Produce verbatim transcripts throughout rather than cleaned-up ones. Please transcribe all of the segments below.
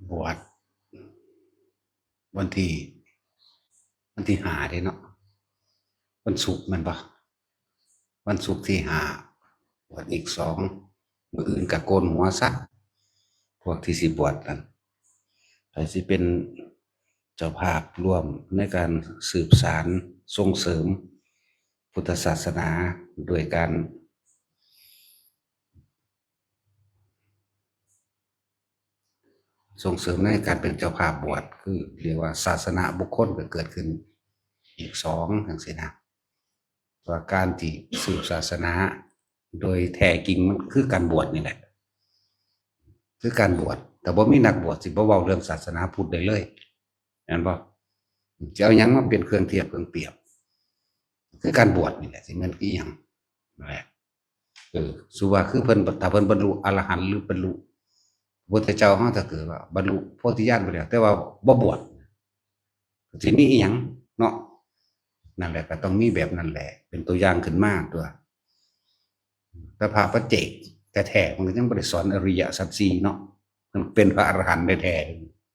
บวชวันที่ วันที่ห้าเด้เนาะ วันศุกร์แม่นบ่ วันศุกร์ที่ห้า บวชอีกสอง มื้ออื่นก็โกนหัวซะ พวกที่สิบวชนั่น ไผสิเป็นเจ้าภาพร่วมในการสืบสานส่งเสริมพุทธศาสนา โดยการ ส่งเสริมในการเป็นเจ้าภาพบวช คือเรียกว่าศาสนบุคคลก็เกิดขึ้นอีกสองจังซี้นะ ว่าการที่สืบศาสนาโดยแท้จริงมันคือการบวชนี่แหละ คือการบวช แต่บ่มีนักบวชสิบ่เว้าเรื่องศาสนาพุทธได้เลย แม่นบ่ สิเอาหยังมาเป็นเครื่องเทียบเครื่องเปรียบ คือการบวชนี่แหละ สิแม่นคือหยังนั่นแหละ เออ สุว่าคือเพิ่น ถ้าเพิ่นบรรลุอรหันต์หรือบรรลุพระพุทธเจ้าเฮา ถ้าเกิดว่าบรรลุโพธิญาณไปแล้ว แต่ว่าบ่บวช สิมีอีหยังเนาะ นั่นแหละ ก็ต้องมีแบบนั้นแหละ เป็นตัวอย่างขึ้นมาตัว แต่พระปัจเจกแท้ๆ มันก็ยังบ่ได้สอนอริยสัจสี่เนาะ มันเป็นพระอรหันต์แท้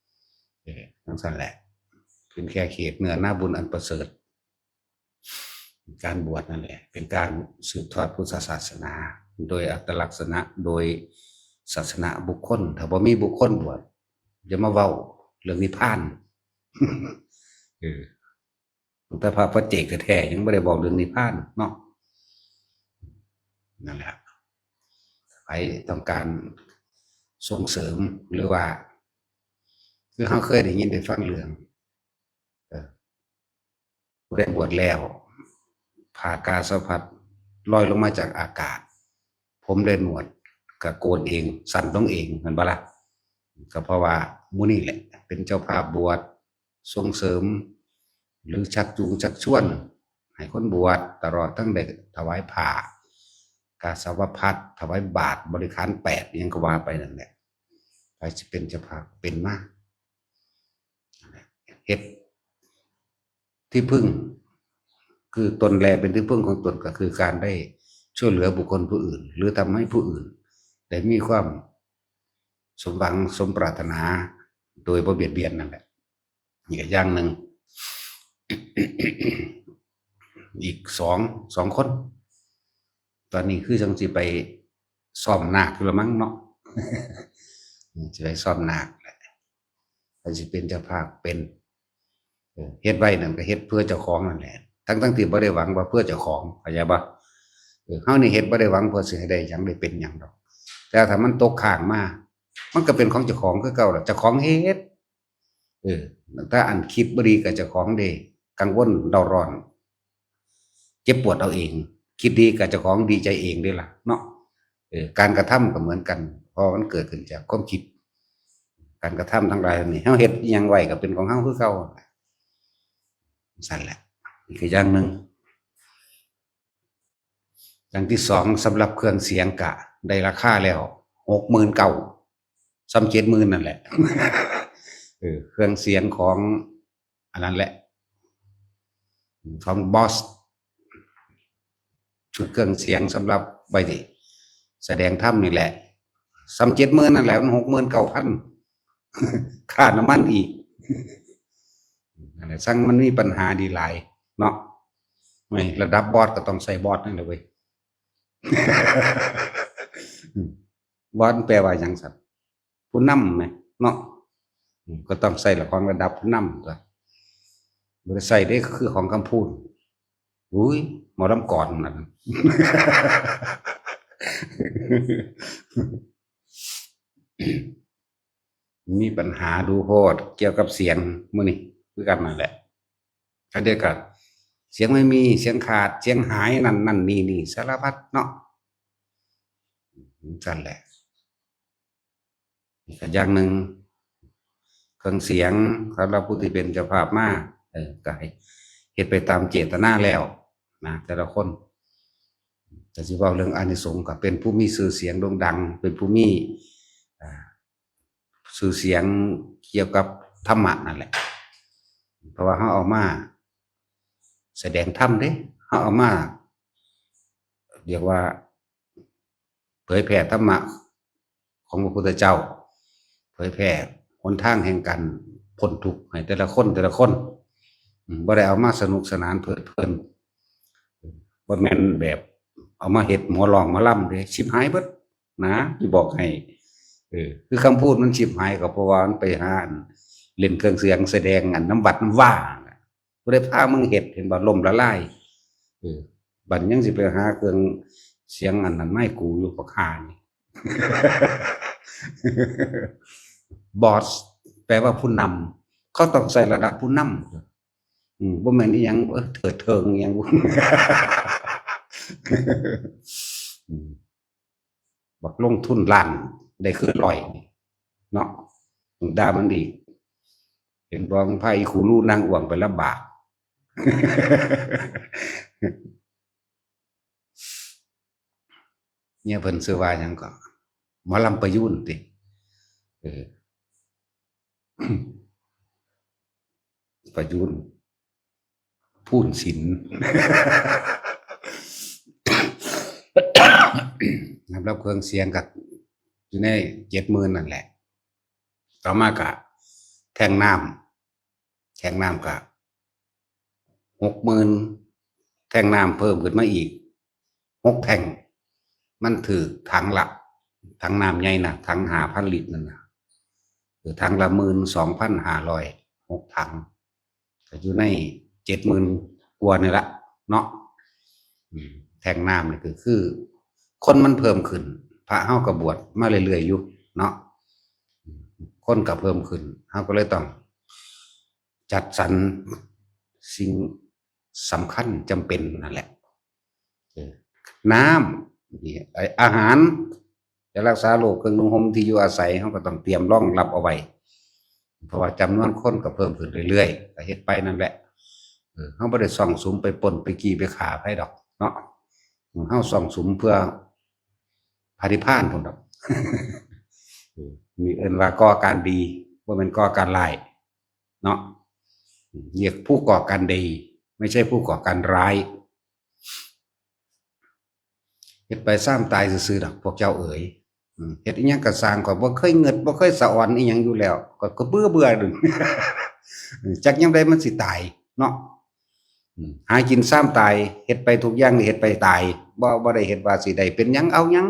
ๆ เออ จังซั่นแหละ เป็นแค่เขตเนื้อนาบุญอันประเสริฐ การบวชนั่นแหละ เป็นการสืบทอดพุทธศาสนา โดยอัตลักษณะ โดยศาสนบุคคล ถ้าบ่มีบุคคลบวช อย่ามาเว้าเรื่องนิพพาน เออ แต่พระปัจเจกแท้ๆ ยังบ่ได้บอกเรื่องนิพพานเนาะ นั่นแหละ ใครต้องการส่งเสริม หรือว่า คือเฮาเคยได้ยินได้ฟังเรื่อง เออ ผู้ใดบวชแล้ว ผ้ากาสาวพัสตร์ลอยลงมาจากอากาศ ผมได้หนวดก็โกนเอง สั้นลงเอง แม่นบ่ล่ะ ก็เพราะว่าหมู่นี้แหละ เป็นเจ้าภาพบวช ส่งเสริม หรือชักจูงชักชวน ให้คนบวช ตลอดทั้งได้ถวายผ้า กาสาวพัสตร์ ถวายบาตร บริขารแปด อิหยังก็ว่าไปนั่นแหละ ใผสิเป็นเจ้าภาพเป็นมา เฮ็ดที่พึ่ง คือตนแลเป็นที่พึ่งของตน ก็คือการได้ช่วยเหลือบุคคลผู้อื่น หรือทำให้ผู้อื่นได้มีความสมหวังสมปรารถนา โดยบ่เบียดเบียนนั่นแหละ นี่ก็อย่างหนึ่ง อีกสอง สองคน ตอนนี้คือจังสิไปซ้อมนาคอยู่ละมั้งเนาะ สิไปซ้อมนาคแหละ ใผสิเป็นเจ้าภาพเป็น เออ เฮ็ดไว้นั่นก็เฮ็ดเพื่อเจ้าของนั่นแหละ ทั้งๆที่บ่ได้หวังว่าเพื่อเจ้าของ เข้าใจบ่ เออ เฮานี่เฮ็ดบ่ได้หวังเพื่อสิให้ได้หยังได้เป็นหยังดอก แต่ถ้ามันตกค้างมา มันก็เป็นของเจ้าของคือเก่าล่ะ เจ้าของเฮ็ด เออ ถ้าอันคิดบ่ดีกับเจ้าของเด้ กังวลเร่าร้อน เจ็บปวดเอาเอง คิดดีกับเจ้าของดีใจเองเด้ล่ะเนาะ เออ การกระทำก็เหมือนกัน เพราะมันเกิดขึ้นจากความคิด การกระทำทั้งหลายนี่ เฮาเฮ็ดอิหยังไว้ก็เป็นของเฮาคือเก่า ซั่นแหละ นี่คืออย่างหนึ่ง อย่างที่สอง สำหรับเครื่องเสียงก็ได้ราคาแล้ว หกหมื่นเก้า ส่ำเจ็ดหมื่นนั่นแหละ เออ เครื่องเสียงของ อันนั้นแหละ ของบอส ชุดเครื่องเสียงสำหรับไว้นี่แสดงธรรมนี่แหละ ส่ำเจ็ดหมื่นนั่นแหละ มัน หกหมื่นเก้าพัน ค่าน้ำมันอีก นั่นแหละ ซังมันมีปัญหาดีหลายเนาะ ไม่ ระดับบอสก็ต้องใส่บอสนั่นแหละเว้ย บอสแปลว่าหยังสัตว์ ผู้นำไหมเนาะ อืม ก็ต้องใส่ละของระดับผู้นำตัว บ่ได้ใส่ได้คือของคำพูด อุ้ย หมอลำก่อนนั่น มีปัญหาดูโพดเกี่ยวกับเสียงมื้อนี้คือกันนั่นแหละ เขาเรียกว่าเสียงไม่มี เสียงขาด เสียงหาย นั่นนั่นนี่นี่ สารพัดเนาะ จั่งซั่นแหละ อีกอย่างหนึ่ง เครื่องเสียงสำหรับผู้ที่เป็นเจ้าภาพมา เออ ก็ให้เฮ็ดไปตามเจตนาแล้วนะ แต่ละคน แต่สิเว้าเรื่องอานิสงส์ก็เป็นผู้มีชื่อเสียงโด่งดัง เป็นผู้มี อ่า ชื่อเสียงเกี่ยวกับธรรมะนั่นแหละ เพราะว่าเฮาเอามาแสดงธรรมเด้ เฮาเอามา เรียกว่า เผยแผ่ธรรมะของพระพุทธเจ้า เผยแผ่ หนทางแห่งการพ้นทุกข์ให้แต่ละคนแต่ละคน อืม บ่ได้เอามาสนุกสนานเพลิดเพลิน บ่แม่นแบบเอามาเฮ็ดหมอร้องหมอลำเด้ ชิบหายเบิดนะ สิบอกให้ เออ คือคำพูดมันชิบหายก็เพราะว่ามันไปหาอันเล่นเครื่องเสียงแสดงอันน้ำวัดน้ำว่าน่ะ ผู้ใดพามึงเฮ็ด เห็นบ่ ล่มละลาย เออ บัดยังสิไปหาเครื่องเสียงอันนั้นมาให้กูอยู่ บักห่านี่ บอส แปลว่าผู้นำ เขาต้องใส่ระดับผู้นำ อืม บ่แม่นอีหยัง เออ เถิดเถิงอีหยัง อืม บักลงทุนล้านได้คืนร้อย เนาะ ด่ามันอีก เห็นบ่ พาอีคูรูนางอ้วงไปลำบาก เนี่ยเพิ่นชื่อว่าหยังก็ หมอลำประยูนติ เออ ประยูน พูนศิลป์ สำหรับเครื่องเสียงก็อยู่ในเจ็ดหมื่นนั่นแหละ ต่อมาก็แท่งน้ำ แท่งน้ำก็หกหมื่น แท่งน้ำเพิ่มขึ้นมาอีกหกแท่ง มันถืกถังละ ถังน้ำใหญ่นะ ถังห้าพันลิตรนั่นนะ คือถังละหมื่นสองพันห้าร้อย หกถัง ก็อยู่ในเจ็ดหมื่นกว่านี่ละเนาะ อืม แท่งน้ำนี่ก็คือ คนมันเพิ่มขึ้น พระเฮาก็บวชมาเรื่อยๆอยู่เนาะ อืม คนก็เพิ่มขึ้น เฮาก็เลยต้องจัดสรรสิ่งสำคัญจำเป็นนั่นแหละ เออ น้ำ นี่ ไอ้อาหาร จะรักษาโรค เครื่องนุ่งห่ม ที่อยู่อาศัย เฮาก็ต้องเตรียมรองรับเอาไว้ เพราะว่าจำนวนคนก็เพิ่มขึ้นเรื่อยๆ ก็เฮ็ดไปนั่นแหละ เออ เฮาบ่ได้ซ่องสุมไปปล้นไปจี้ไปฆ่าไผดอกเนาะ เฮาซ่องสุมเพื่อพระนิพพานพุ้นดอก เออ นี่เอิ้นว่าก่อการดี บ่แม่นก่อการร้ายเนาะ เรียกผู้ก่อการดี ไม่ใช่ผู้ก่อการร้าย เฮ็ดไปซ้ำตายซื่อๆดอก พวกเจ้าเอ๋ย อืม เฮ็ดอิหยังก็ซ่าง ข้อยบ่เคยเงิด บ่เคยสะออนอิหยังอยู่แล้ว ก็ ก็เบื่อเบื่อดึง จักยามใดมันสิตายเนาะ อืม หากินซ้ำตาย เฮ็ดไปทุกอย่างนี่เฮ็ดไปตาย บ่ บ่ได้เฮ็ดว่าสิได้เป็นหยังเอาหยัง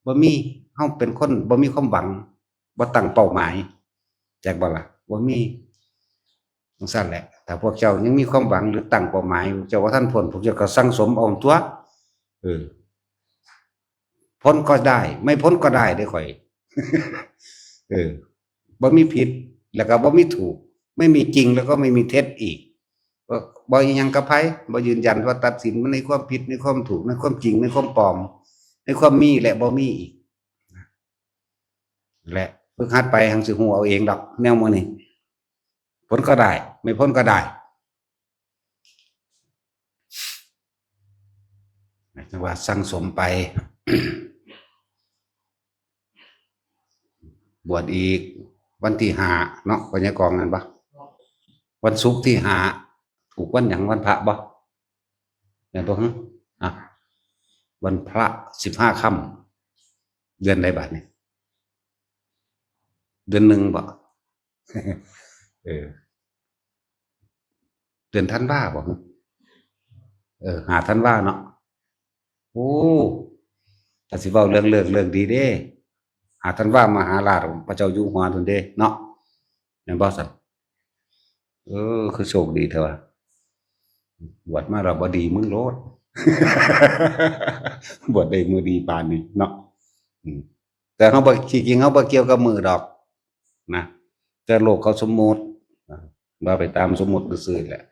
บ่มี เฮาเป็นคนบ่มีความหวัง บ่ตั้งเป้าหมาย จักบ่ล่ะ บ่มี จั่งซั้นแหละ ถ้าพวกเจ้ายังมีความหวังหรือตั้งเป้าหมาย เจ้าว่าทันพ้น พวกเจ้าก็สั่งสมเอาตั๊ว เออ พ้นก็ได้ ไม่พ้นก็ได้เด้อข้อย เออ บ่มีผิด แล้วก็บ่มีถูก ไม่มีจริงแล้วก็ไม่มีเท็จอีก บ่ บ่อิหยังกับไผ บ่ยืนยันว่าตัดสินมันในความผิด ในความถูก ในความจริง ในความปลอม ในความมีและบ่มีอีก และฝึกหัดไป หังสิฮู้เอาเองดอก แนวหมู่นี้ พ้นก็ได้ ไม่พ้นก็ได้ หมายถึงว่าสั่งสมไป บวชอีก วันที่ห้าเนาะ พญากองนั่นปะ วันศุกร์ที่ห้า ถูกวันหยัง วันพระบ่ แม่นบ่ ฮะ อ่ะ วันพระสิบห้าค่ำ เดือนใดบาดนี้ เดือนหนึ่งบ่ เออ เดือนธันวาบ่ เออ ห้าธันวาเนาะ โอ้ ถ้าสิเว้าเรื่องเลิก เลิกดีเด้ ห้าธันวามหาราช พระเจ้าอยู่หัวทุนเด้เนาะ แม่นบ่ซั่น เออ คือโชคดีแท้วะ บวชมาแล้วบ่ดีมึงโลด บวชได้มื้อดีปานนี้เนาะ อืม แต่เฮาบ่ ที่จริงเฮาบ่เกี่ยวกับมื้อดอกนะ แต่โลกเขาสมมุติ ว่าไปตามสมมุติซื่อๆแหละ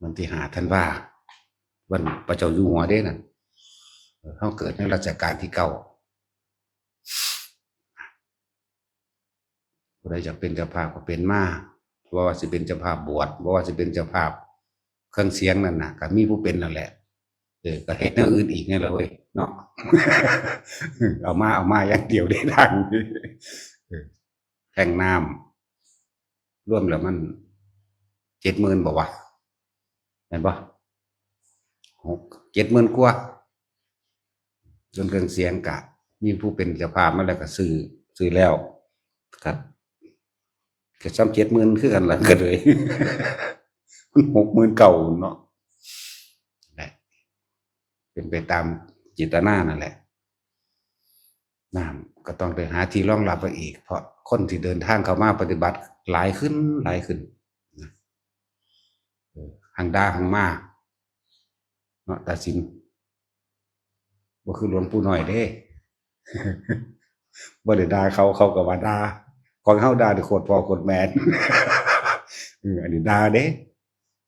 วันที่ห้าธันวา วันพระเจ้าอยู่หัวเด้นั่น เฮาเกิดในรัชกาลที่เก้า ผู้ใดอยากเป็นเจ้าภาพก็เป็นมา บ่ว่าสิเป็นเจ้าภาพบวช บ่ว่าสิเป็นเจ้าภาพเครื่องเสียงนั่นน่ะ ก็มีผู้เป็นนั่นแหละ เออ ก็เฮ็ดแนวอื่นอีกนี่แหละเว้ย เนาะ เอามา เอามาอย่างเดียวได้ดัง เออ แท่งน้ำ รวมแล้วมันเจ็ดหมื่นบ่วะ แม่นบ่ หก เจ็ดหมื่นกว่า ส่วนเครื่องเสียงกะ มีผู้เป็นเจ้าภาพมาแล้วก็ซื้อ ซื้อแล้ว ครับ ก็ซ้ำเจ็ดหมื่นคือกันล่ะ ก็เลย มันหกหมื่นเก้าเนาะ นะ เป็นไปตามเจตนานั่นแหละ น้ำก็ต้องได้หาที่รองรับไว้อีก เพราะคนที่เดินทางเข้ามาปฏิบัติหลายขึ้น หลายขึ้นนะ เออ หังด่าหังมา เนาะ ตาสิน บ่คือหลวงปู่น้อยเด้ บ่ได้ด่าเขา เขาก็ว่าด่า ของเฮาด่านี่โคตรพ่อโคตรแม่ เออ อันนี้ด่าเด้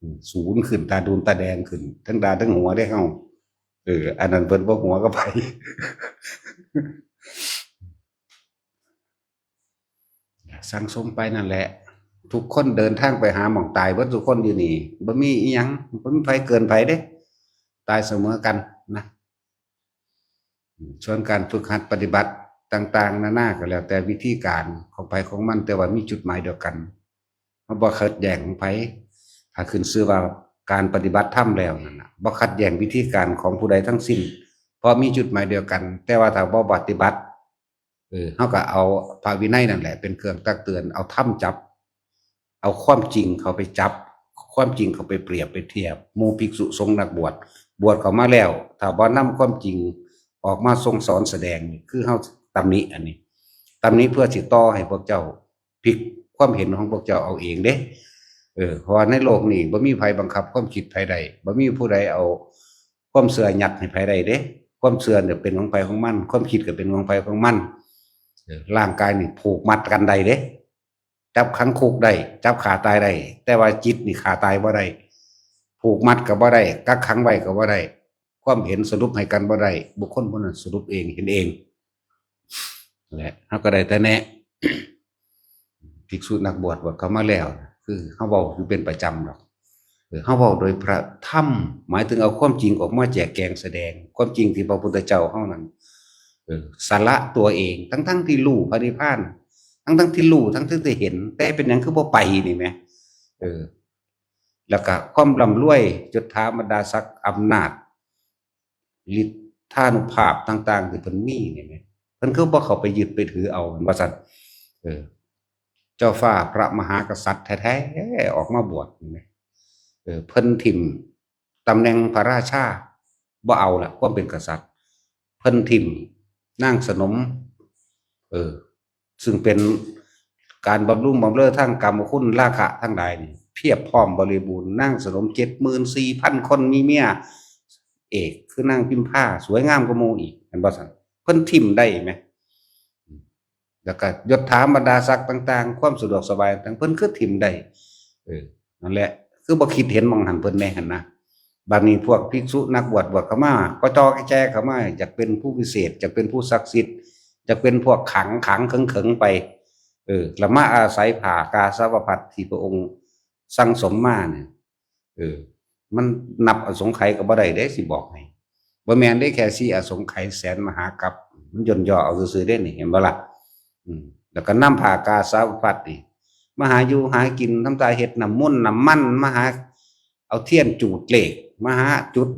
อืม สูนขึ้น ตาดูนตาแดงขึ้น ทั้งด่าทั้งหัวเด้เฮา เออ อันนั้นเพิ่นบ่หัวก็ไป สั่งสมไปนั่นแหละ ทุกคนเดินทางไปหาหม่องตายเบิดทุกคนอยู่นี่ บ่มีอิหยัง บ่มีไผเกินไผเด้ ตายเสมอกันนะ ส่วนการฝึกหัดปฏิบัติต่างๆ นานาก็แล้วแต่วิธีการของไผของมัน แต่ว่ามีจุดหมายเดียวกัน เฮาบ่ขัดแย้งของไผ ถ้าขึ้นชื่อว่าการปฏิบัติธรรมแล้วนั่นน่ะ บ่ขัดแย้งวิธีการของผู้ใดทั้งสิ้น เพราะมีจุดหมายเดียวกัน แต่ว่าถ้าบ่ปฏิบัติ เออ เฮาก็เอาพระวินัยนั่นแหละเป็นเครื่องตักเตือน เอาธรรมจับ เอาความจริงเข้าไปจับ ความจริงเข้าไปเปรียบไปเทียบ หมู่ภิกษุสงฆ์นักบวช บวชเข้ามาแล้ว ถ้าบ่นำความจริงออกมาทรงสอนแสดง คือเฮาตำหนิอันนี้ ตำหนิเพื่อสิต่อให้พวกเจ้าพลิกความเห็นของพวกเจ้าเอาเองเด้ เออ เพราะว่าในโลกนี้บ่มีไผบังคับความคิดไผได้ บ่มีผู้ใดเอาความเชื่อยัดให้ไผได้เด้ ความเชื่อเนี่ยเป็นของไผของมัน ความคิดก็เป็นของไผของมัน เออ ร่างกายนี่ผูกมัดกันได้เด้ จับขังคุกได้ จับฆ่าตายได้ แต่ว่าจิตนี่ฆ่าตายบ่ได้ ผูกมัดก็บ่ได้ กักขังไว้ก็บ่ได้ ความเห็นสรุปให้กันบ่ได้ บุคคลผู้นั้นสรุปเอง เห็นเอง และเฮาก็ได้แต่แนะ ภิกษุนักบวช บวชเข้ามาแล้ว คือเฮาเว้าอยู่เป็นประจำดอก เออ เฮาเว้าโดยพระธรรม หมายถึงเอาความจริงออกมาแจกแจงแสดง ความจริงที่พระพุทธเจ้าเฮานั้น เออ สละตัวเอง ทั้งๆที่รู้พระนิพพาน ทั้งๆที่รู้ ทั้งๆที่เห็น แต่เป็นหยังคือบ่ไปนี่แหม เออ แล้วก็ความร่ำรวย ยศถาบรรดาศักดิ์ อำนาจ ฤทธานุภาพต่างๆที่เพิ่นมีนี่แหม เพิ่นคือบ่เข้าไปยึดไปถือเอา ว่าซั่น เออ เจ้าฟ้าพระมหากษัตริย์แท้ๆ ออกมาบวชนี่แหม เออ เพิ่นถิ่มตำแหน่งพระราชา บ่เอาละ ความเป็นกษัตริย์ เพิ่นถิ่มนางสนม เออ ซึ่งเป็นการบำรุงบำเรอทางกามคุณราคะทั้งหลายนี่ เพียบพร้อมบริบูรณ์ นางสนม เจ็ดหมื่นสี่พันคน มีเมียเอก คือนางพิมพา สวยงามกว่าหมู่อีก เห็นบ่ซั่น เพิ่นถิ่มได้แหม แล้วก็ยศถาบรรดาศักดิ์ต่างๆ ความสะดวกสบายต่างๆ เพิ่นคือถิ่มได้ เออ นั่นแหละ คือบ่คิดเห็นหม่องหั่นเพิ่นแน่หั่นนะ บัดนี้พวกภิกษุนักบวช บวชเข้ามา ก็จอแจเข้ามา อยากเป็นผู้วิเศษ อยากเป็นผู้ศักดิ์สิทธิ์ อยากเป็นพวกขลัง ขลังเขิงๆ ไป เออ แล้วมาอาศัยผ้ากาสาวพัสตร์ที่พระองค์สั่งสมมาเนี่ย เออ มันนับอสงไขยก็บ่ได้เด้ สิบอกให้ บ่แม่นเด้ แค่สี่อสงไขยแสนมหากัป มันย่นย่อเอาซื่อๆเด้นี่ เห็นบ่ล่ะ อืม แล้วก็นำผ้ากาสาวพัสตร์นี่ มาหาอยู่หากิน ทำตาเฮ็ดน้ำมนต์น้ำมัน มาหาเอาเทียนจูดเลข มาหาจุด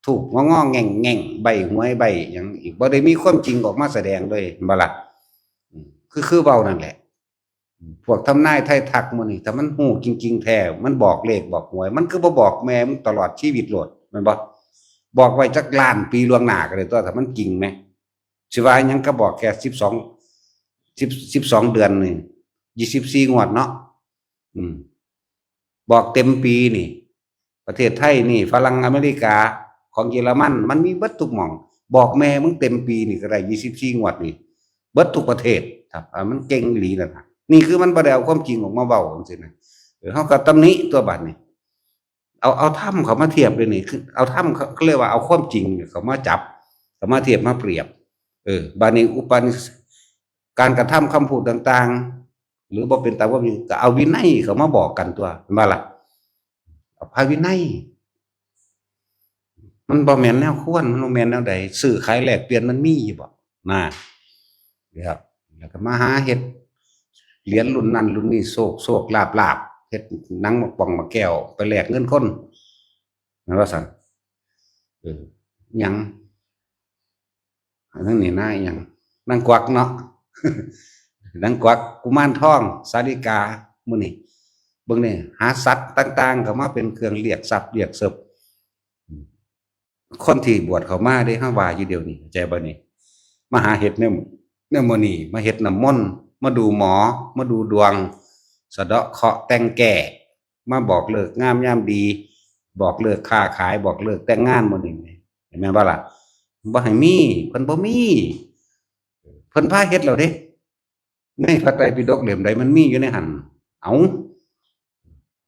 ธูปงอๆแง่งๆ ใบ้หวยใบ้หยังอีก บ่ได้มีความจริงออกมาแสดงเลย เห็นบ่ล่ะ อืม คือ คือเว้านั่นแหละ พวกทำนายไทยทักมื้อนี้ ถ้ามันฮู้จริงๆแท้ มันบอกเลขบอกหวย มันคือบ่บอกแม่มึงตลอดชีวิตโลด แม่นบ่ บอกไว้จักล้านปีล่วงหน้าก็ได้ตั๊ว ถ้ามันจริงแหม สิว่าหยังก็บอกแค่สิบสอง สิบ สิบสองเดือนนี่ ยี่สิบสี่งวดเนาะ อืม บอกเต็มปีนี่ ประเทศไทยนี่ ฝรั่งอเมริกา ของเยอรมัน มันมีเบิดทุกหม่อง บอกแม่มึงเต็มปีนี่ก็ได้ ยี่สิบสี่งวดนี่ เบิดทุกประเทศครับ อ่า มันเก่งอีหลีนั่นน่ะ นี่คือมันบ่ได้เอาความจริงออกมาเว้าจังซี่นะ เออ เฮาก็ตำหนิตั๊วบัดนี้ เอา เอาธรรมเข้ามาเทียบเลยนี่ คือเอาธรรมเขา เขาเรียกว่าเอาความจริงเนี่ยเข้ามาจับ เข้ามาเทียบมาเปรียบ เออ บัดนี้อุปนิส-, การกระทำคำพูดต่างๆ หรือบ่เป็นตามความจริง ก็เอาวินัยเข้ามาบอกกันตั๊ว เห็นบ่ล่ะ เอาพระวินัย มันบ่แม่นแนวควร มันบ่แม่นแนวใด ซื้อขายแลกเปลี่ยนมันมีอยู่บ่ นะ ครับ แล้วก็มาหาเฮ็ดเหรียญรุ่นนั้นรุ่นนี้ โชคโชคลาภลาภ เฮ็ดหนังหมากป่องหมากแก้ว ไปแลกเงินคน แม่นว่าซั่น เออ หยัง อันนั้นนี่นายหยัง นางกวักเนาะ นางกวัก กุมารทอง สาลิกา หมู่นี้ เบิ่งนี่ หาสัตว์ต่างๆ เข้ามาเป็นเครื่องเรียกทรัพย์เรียกเสิบ คนที่บวชเข้ามาเด้ เฮาว่าอยู่เดี๋ยวนี้ เข้าใจบ่นี่ มาหาเฮ็ดแนว แนวหมู่นี้ มาเฮ็ดน้ำมนต์ มาดูหมอ มาดูดวง สะเดาะเคราะห์แต่งแก้ มาบอกเลิกงามยามดี บอกเลิกค้าขาย บอกเลิกแต่งงาน หมู่นี้ แม่นบ่ล่ะ บ่ให้มี เพิ่นบ่มี เพิ่นพาเฮ็ดแล้วเด้ ในพระไตรปิฎกเล่มใดมันมีอยู่ในหั่น เอ้า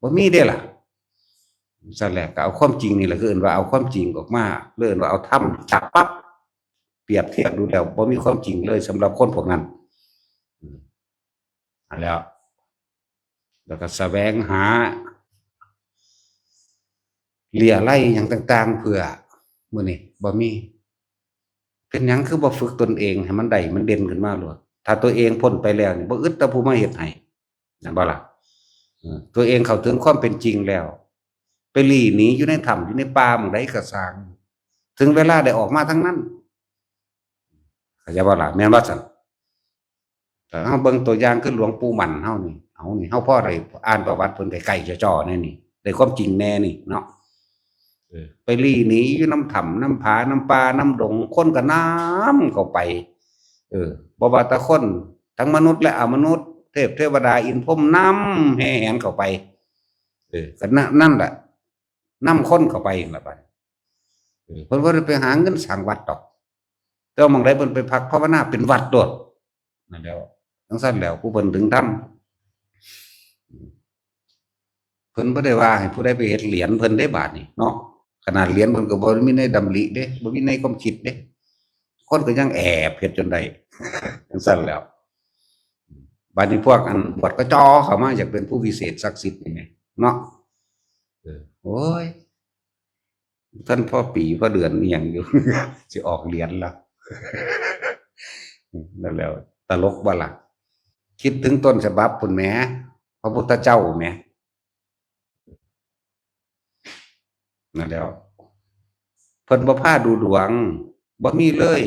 บ่มีเด้ล่ะ ซั่นแหละ ก็เอาความจริงนี่แหละ คือเอิ้นว่าเอาความจริงออกมา เอิ้นว่าเอาธรรมจับปั๊บ เปรียบเทียบดูแล้ว บ่มีความจริงเลยสำหรับคนพวกนั้น อืม อันแล้ว แล้วก็แสวงหา เรี่ยไล่หยังต่างๆ เพื่อ มื้อนี้บ่มี เป็นหยังคือบ่ฝึกตนเองให้มันได้ มันเด่นขึ้นมาโลด ถ้าตัวเองพ้นไปแล้วนี่ บ่อึดแต่ผู้มาเฮ็ดให้ แม่นบ่ล่ะ เออ ตัวเองเข้าถึงความเป็นจริงแล้ว ไปลี้หนีอยู่ในถ้ำอยู่ในป่าหม่องใดก็ซ่าง ถึงเวลาได้ออกมาทั้งนั้น เข้าใจบ่ล่ะ แม่นบ่ซั่น แต่เฮาเบิ่งตัวอย่างคือหลวงปู่หมั่นเฮานี่ เอานี่ เฮาพอได้อ่านประวัติเพิ่นใกล้ๆ จ่อๆ แน่นี่ ได้ความจริงแน่นี่เนาะ เออ ไปลี้หนีอยู่นำถ้ำนำผานำป่านำดง คนก็นำเข้าไป เออ บ่ว่าแต่คน ทั้งมนุษย์และอมนุษย์ เทพเทวดาอินทร์พรหมนำแห่แหนเข้าไป เออ ก็นั่น นั่นแหละ นำคนเข้าไปนั่นล่ะบัด เออ เพิ่นบ่ได้ไปหาเงินสร้างวัดดอก แต่ว่าหม่องใดเพิ่นไปพักภาวนาเป็นวัดโลด นั่นแหล้ว จั่งซั่นแหล้ว ผู้เพิ่นถึงธรรม เพิ่นบ่ได้ว่าให้ผู้ใดไปเฮ็ดเหรียญเพิ่นเด้บาดนี้เนาะ ขนาดเหรียญเพิ่นก็บ่มีในดำริเด้ บ่มีในความคิดเด้ คนก็ยังแอบเฮ็ดจนได้ จั่งซั่นแหล้ว บาดนี้พวกอันบวชก็จ่อเข้ามาอยากเป็นผู้วิเศษศักดิ์สิทธิ์นี่แหมเนาะ เออ โอ้ย ท่านพ่อปีพ่อเดือนอีหยังอยู่ สิออกเหรียญแล้ว นั่นแหล้ว ตลกบ่ล่ะ คิดถึงต้นฉบับพุ้นแหม พระพุทธเจ้าแหม นั่นแหล้ว เพิ่นบ่พาดูดวง บ่มีเลย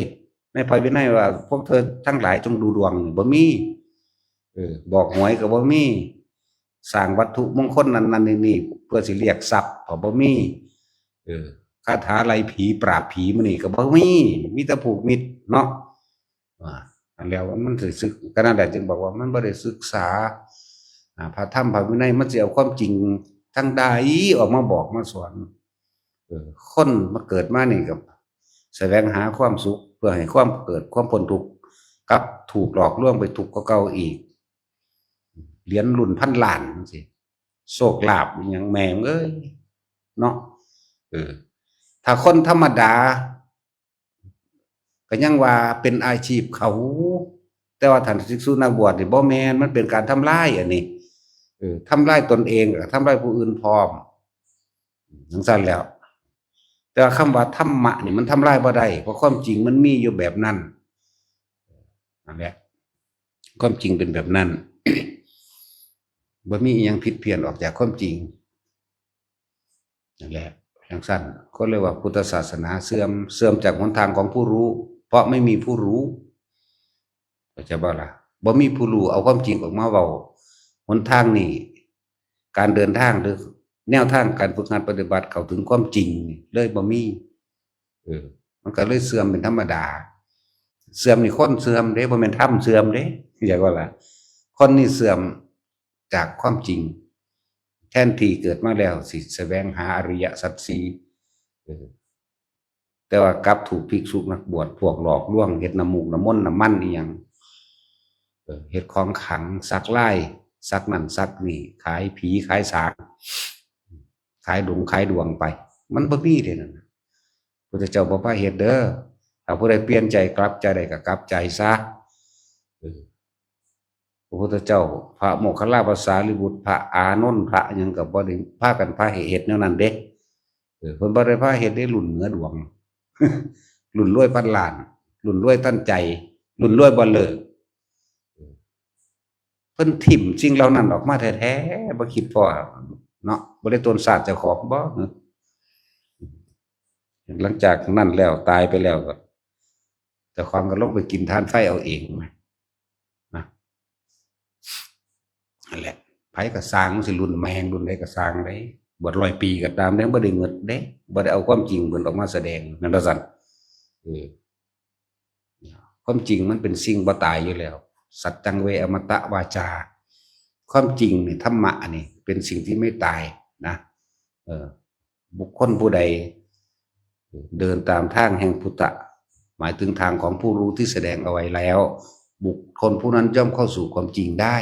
ในพระวินัยว่า พวกเธอทั้งหลายจงดูดวง บ่มี เออ บอกหวยก็บ่มี สร้างวัตถุมงคลนั่นนั่นนี่นี่ เพื่อสิเรียกทรัพย์ก็บ่มี เออ คาถาไล่ผีปราบผีมื้อนี้ก็บ่มี มีแต่ผูกมิตรเนาะ อ่า อันแล้วมันสิศึก ก็นั่นแหละจึงบอกว่ามันบ่ได้ศึกษา อ่า พระธรรมพระวินัย มันสิเอาความจริงทางใดออกมาบอกมาสอน เออ คนมาเกิดมานี่ก็แสวงหาความสุข เพื่อให้ความเกิดความพ้นทุกข์ กลับถูกหลอกลวงไปทุกข์กว่าเก่าอีก เหรียญรุ่นพันล้านจั่งซี้ โชคลาภอิหยังแม่งเอ้ย เนาะ เออ ถ้าคนธรรมดา ก็ยังว่าเป็นอาชีพเขา แต่ว่าท่านภิกษุนักบวชนี่บ่แม่น มันเป็นการทำลายอันนี้ เออ ทำลายตนเอง แล้วก็ทำลายผู้อื่นพร้อม จั่งซั่นแหล้ว แต่ว่าคำว่าธรรมะนี่มันทำลายบ่ได้ เพราะความจริงมันมีอยู่แบบนั้น นั่นแหละ ความจริงเป็นแบบนั้น บ่มีอิหยังผิดเพี้ยนออกจากความจริง นั่นแหละ จั่งซั่น คนเรียกว่าพุทธศาสนาเสื่อม เสื่อมจากหนทางของผู้รู้ เพราะไม่มีผู้รู้ เข้าใจบ่ล่ะ บ่มีผู้รู้เอาความจริงออกมาเว้า หนทางนี่ การเดินทางหรือแนวทางการฝึกหัดปฏิบัติเข้าถึงความจริงนี่เลยบ่มี เออ มันก็เลยเสื่อมเป็นธรรมดา เสื่อมนี่คนเสื่อมเด้ บ่แม่นธรรมเสื่อมเด้ เข้าใจบ่ล่ะ คนนี่เสื่อมจากความจริง แทนที่เกิดมาแล้วสิแสวงหาอริยสัจสี่ เออ แต่ว่ากลับถูกภิกษุนักบวชพวกหลอกลวง เฮ็ดน้ำมูกน้ำมนต์น้ำมันอิหยัง เออ เฮ็ดของขลัง สักลาย สักนั่นสักนี่ ขายผีขายสาง ขายดวงขายดวงไป มันบ่มีเด้นั่นน่ะ พุทธเจ้าบ่พาเฮ็ดเด้อ ถ้าผู้ใดเปลี่ยนใจกลับใจได้ก็กลับใจซะ เออ พระพุทธเจ้า พระโมคคัลลาภาษารีบุตร พระอานนท์ พระหยังก็บ่ได้พากันพาให้เฮ็ดแนวนั้นเด้ เออ เพิ่นบ่ได้พาเฮ็ดเด้ รุ่นเหนือดวง รุ่นรวยพันล้าน รุ่นรวยทันใจ รุ่นรวยบ่เลิก เพิ่นถิ่มสิ่งเหล่านั้นออกมาแท้ๆ บ่คิดพ้อเนาะ บ่ได้ต้นชาติเจ้าของบ่ หลังจากนั้นแล้ว ตายไปแล้วก็ เจ้าของก็ลงไปกินถ่านไฟเอาเองนะ นะ ไผก็ซ่าง สิรุ่นแม่งรุ่นใดก็ซ่างเด้ บวชร้อยปีก็ตามเด้ บ่ได้เงินเด้ บ่ได้เอาความจริงเพิ่นออกมาแสดง แม่นบ่ซั่น เออ ความจริงมันเป็นสิ่งบ่ตายอยู่แล้ว สัจจังเวอมตะวาจา ความจริงนี่ ธรรมะนี่เป็นสิ่งที่ไม่ตายนะ เออ บุคคลผู้ใดเดินตามทางแห่งพุทธะ หมายถึงทางของผู้รู้ที่แสดงเอาไว้แล้ว บุคคลผู้นั้นย่อมเข้าสู่ความจริงได้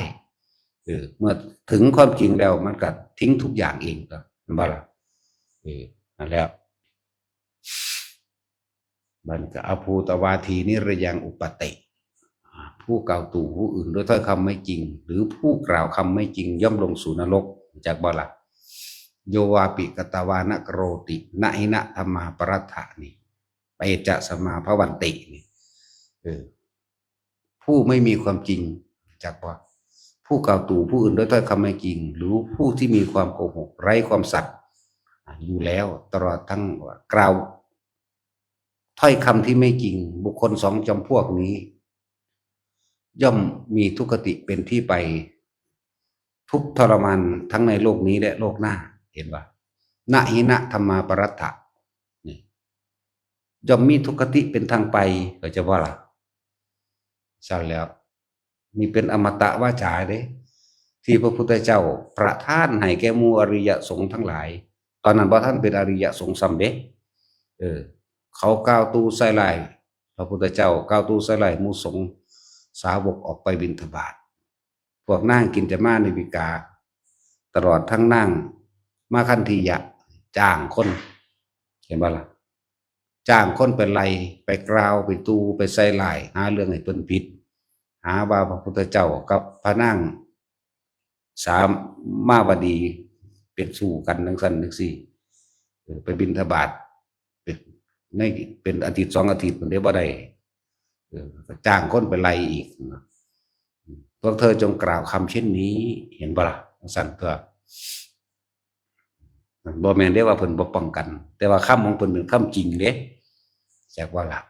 เออ เมื่อถึงความจริงแล้วมันก็ทิ้งทุกอย่างเอง ก็แม่นบ่ล่ะ เออ นั่นแหละ บัดนี้ก็ อภูตวาทีนิรยังอุปติ อ่า ผู้กล่าวตู่ผู้อื่นด้วยถ้อยคำไม่จริง หรือผู้กล่าวคำไม่จริงย่อมลงสู่นรก จักบ่ล่ะ โยวาปิกตวานะกโรติ นะหินะธรรมาปรัตถานี่ เปจะสมมาภวันตินี่ เออ ผู้ไม่มีความจริง จักบ่ ผู้กล่าวตู่ผู้อื่นด้วยถ้อยคำไม่จริง หรือผู้ที่มีความโกหกไร้ความสัตย์ อ่า อยู่แล้ว ตลอดทั้งว่ากล่าว ถ้อยคำที่ไม่จริง บุคคลสองจำพวกนี้ ย่อมมีทุกขติเป็นที่ไป ทุกข์ทรมานทั้งในโลกนี้และโลกหน้า เห็นบ่ นะหินะธรรมาปรัตถะ นี่ ย่อมมีทุกขติเป็นทางไป เข้าใจบ่ล่ะ ซั่นแล้ว นี่เป็นอมตะวาจาเด้ ที่พระพุทธเจ้าประทานให้แก่หมู่อริยสงฆ์ทั้งหลาย ตอนนั้นบ่ทันเป็นอริยสงฆ์ซ้ำเด้ เออ เขากล่าวตู่ใส่ร้ายพระพุทธเจ้า กล่าวตู่ใส่ร้ายหมู่สงฆ์สาวกออกไปบิณฑบาต พวกนางกินจมานิบิกา ตลอดทั้งนางมาคันธียะ จ้างคน เห็นบ่ล่ะ จ้างคนไปไล่ ไปกล่าว ไปตู่ ไปใส่ร้าย หาเรื่องให้เพิ่นผิด หาว่าพระพุทธเจ้ากับพระนางสามาวดีเป็นชู้กันจั่งซั้นจั่งซี้ เออ ไปบิณฑบาต เป็น ใน เป็นอาทิตย์สองอาทิตย์พุ้นเด้ บ่ได้ เออ ก็จ้างคนไปไล่อีก พวกเธอจงกล่าวคำเช่นนี้ เห็นบ่ล่ะ จั่งซั้นตัว บ่แม่นเด้ว่าเพิ่นบ่ป้องกัน แต่ว่าคำของเพิ่นเป็นคำจริงเด้ จักบ่ล่ะ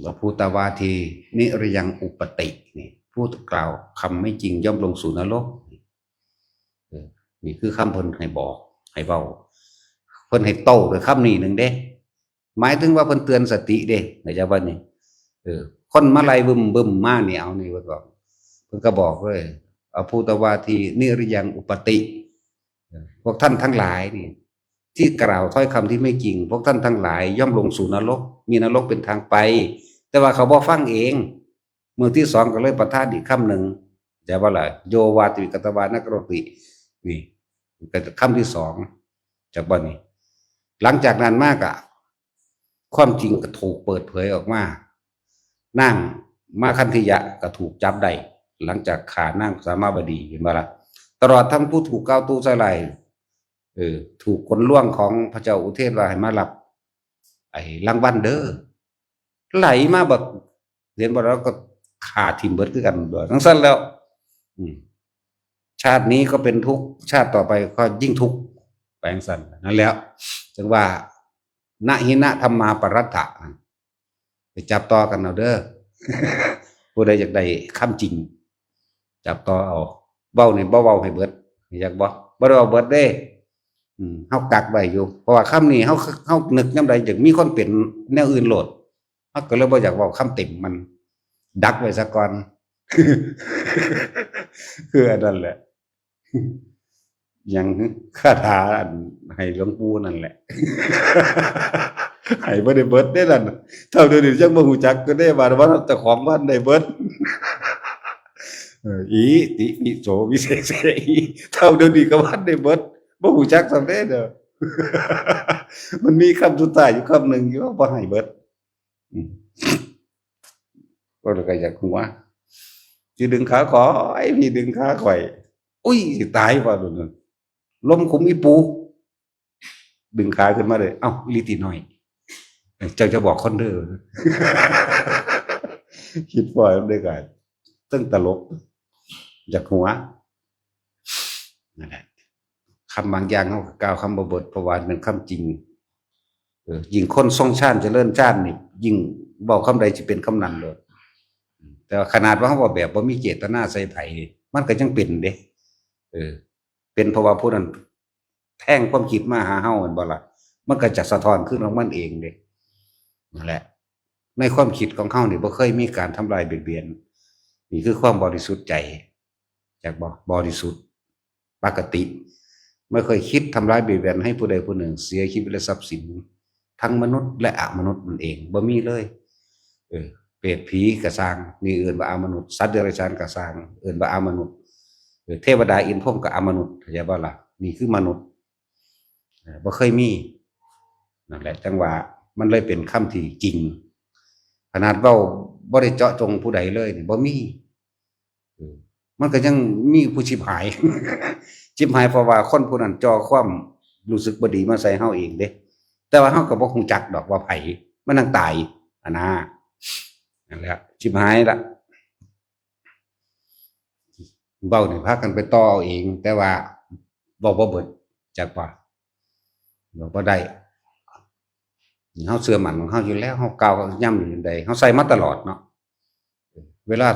อภูตวาทีนิรยังอุปติ นี่ ผู้กล่าวคำไม่จริงย่อมลงสู่นรก เออ นี่คือคำเพิ่นให้บอก ให้เว้า เพิ่นให้โต้ด้วยคำนี้หนึ่งเด้ หมายถึงว่าเพิ่นเตือนสติเด้ เข้าใจบ่นี่ เออ คนมาไล่บึ้มๆมานี่ เอานี่เพิ่นบอก เพิ่นก็บอกเลย อภูตวาทีนิรยังอุปติ เออ พวกท่านทั้งหลายนี่ ที่กล่าวถ้อยคำที่ไม่จริง พวกท่านทั้งหลายย่อมลงสู่นรก มีนรกเป็นทางไป แต่ว่าเขาบ่ฟังเอง มื้อที่สองก็เลยประทานอีกคำหนึ่ง จักบ่ล่ะ โยวาติกตวานะกโรติ นี่ ก็คำที่สอง จักบ่นี่ หลังจากนั้นมากะ ความจริงก็ถูกเปิดเผยออกมา นางมาคันธียะก็ถูกจับได้ หลังจากฆ่านางสามาวดี เห็นบ่ล่ะ ตลอดทั้งผู้ถูกกล่าวตู่ใส่ร้าย เออ ถูกคนลวงของพระเจ้าอุเทนว่าให้มารับ ไอ้รางวัลเด้อ ไหลมาบัก เห็นบ่ แล้วก็ฆ่าทิ่มเบิดคือกัน จั่งซั้นแล้ว อืม ชาตินี้ก็เป็นทุกข์ ชาติต่อไปก็ยิ่งทุกข์ ไปจั่งซั้น นั่นแหละ จั่งว่า นะหินะธรรมาปรัตถะ ไปจับต่อกันเอาเด้อ ผู้ใดอยากได้คำจริง จับต่อเอา เว้านี่บ่เว้าให้เบิด อยากบ่ บ่ได้เว้าเบิดเด้ อืม เฮากักไว้อยู่ เพราะว่าคำนี้เฮา เฮานึกยามใดอยากมีคนเป็นแนวอื่นโลด เฮาก็เลยบ่อยากเว้าคำเต็มมัน ดักไว้ซะก่อน คืออันนั้นแหละ หยัง คาถาอันให้หลวงปู่นั่นแหละ ให้บ่ได้เบิดเด้นั่น เท่าเดี๋ยวนี้ยังบ่ฮู้จักก็ได้ว่า ว่าเจ้าของบ้านได้เบิด เออ อิติปิโสวิเศษเสหิ เท่าเดี๋ยวนี้ก็บ้านได้เบิด บ่ฮู้จักซ้ำเด้เด้อ มันมีคำสุดท้ายอยู่คำหนึ่งอยู่ บ่ให้เบิด อืม ก็เลยก็อยากหัว สิดึงขาข่อย พี่ดึงขาข่อย อุ้ย สิตายว่ะ โดน ลมคุมอีปู ดึงขาขึ้นมาเลย เอ้า อีหลีติน้อย เจ้าจะบอกคนเด้อ คิดปล่อยมันได้ก่อน ตั้งตลก อยากหัว นั่นแหละ คำบางอย่างเฮาก็กล่าวคำบ่เบิด เพราะว่ามันเป็นคำจริง เออ ยิ่งคนทรงฌานเจริญฌานนี่ ยิ่งเว้าคำใดสิเป็นคำนั้นโลด แต่ว่าขนาดว่าเฮาเว้าแบบบ่มีเจตนาใส่ไผ มันก็ยังเป็นเด้ เออ เป็นเพราะว่าผู้นั้นแทงความคิดมาหาเฮาแม่นบ่ล่ะ มันก็จะสะท้อนขึ้นของมันเองเด้ นั่นแหละ ในความคิดของเฮานี่บ่เคยมีการทำลายเบียดเบียน นี่คือความบริสุทธิ์ใจ จักบ่ บริสุทธิ์ ปกติ ไม่เคยคิดทำร้ายเบียดเบียนให้ผู้ใดผู้หนึ่งเสียชีวิตและทรัพย์สิน ทั้งมนุษย์และอมนุษย์มันเองบ่มีเลย เออ เปรตผีกะซ่าง นี่เอิ้นว่าอมนุษย์ สัตว์เดรัจฉานกะซ่าง เอิ้นว่าอมนุษย์ เออ เทวดาอินทร์พรหมกะอมนุษย์ เข้าใจบ่ล่ะ นี่คือมนุษย์ เออ บ่เคยมี นั่นแหละ จังว่ามันเลยเป็นคำที่จริง ขนาดเว้าบ่ได้เจาะจงผู้ใดเลยนี่บ่มี เออ มันก็ยังมีผู้ชิบหาย ชิบหายเพราะว่าคนผู้นั้นจ่อความรู้สึกบ่ดีมาใส่เฮาเองเด้ แต่ว่าเฮาก็บ่ฮู้จักดอกว่าไผ มันนั่งตาย อันน่ะ นั่นแหละ ชิบหายละ เว้านี่พากันไปต่อเอาเอง แต่ว่าเว้าบ่เบิด จักว่า เว้าบ่ได้ เฮาเชื่อมั่นของเฮาอยู่แล้ว เฮากล่าวย่ำอยู่ใด เฮาใส่มาตลอดเนาะ เวลา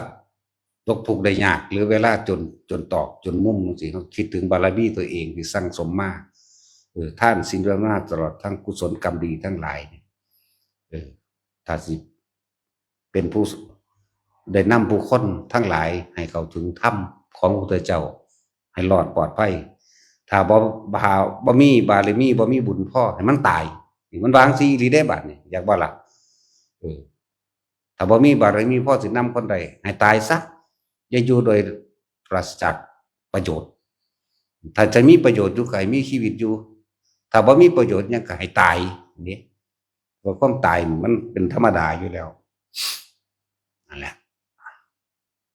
ตกทุกข์ได้ยาก หรือเวลาจน จนตอก จนมุมจังซี่ เฮาคิดถึงบารมีตัวเองที่สั่งสมมา เออ ทานศีลภาวนาตลอดทั้งกุศลกรรมดีทั้งหลายเนี่ย เออ ถ้าสิเป็นผู้ได้นำผู้คนทั้งหลายให้เข้าถึงธรรมของพระพุทธเจ้า ให้รอดปลอดภัย ถ้าบ่ บ่ บ่มีบารมี บ่มีบุญพอ ให้มันตาย นี่มันวางสิอีหลีเด้บาดนี้ อยากบ่ล่ะ เออ ถ้าบ่มีบารมีพอสินำคนใด ให้ตายซะ อย่าอยู่โดยปราศจากประโยชน์ ถ้าจะมีประโยชน์อยู่ก็ให้มีชีวิตอยู่ ถ้าบ่มีประโยชน์หยังก็ให้ตาย นี่ เพราะความตายมันเป็นธรรมดาอยู่แล้ว นั่นแหละ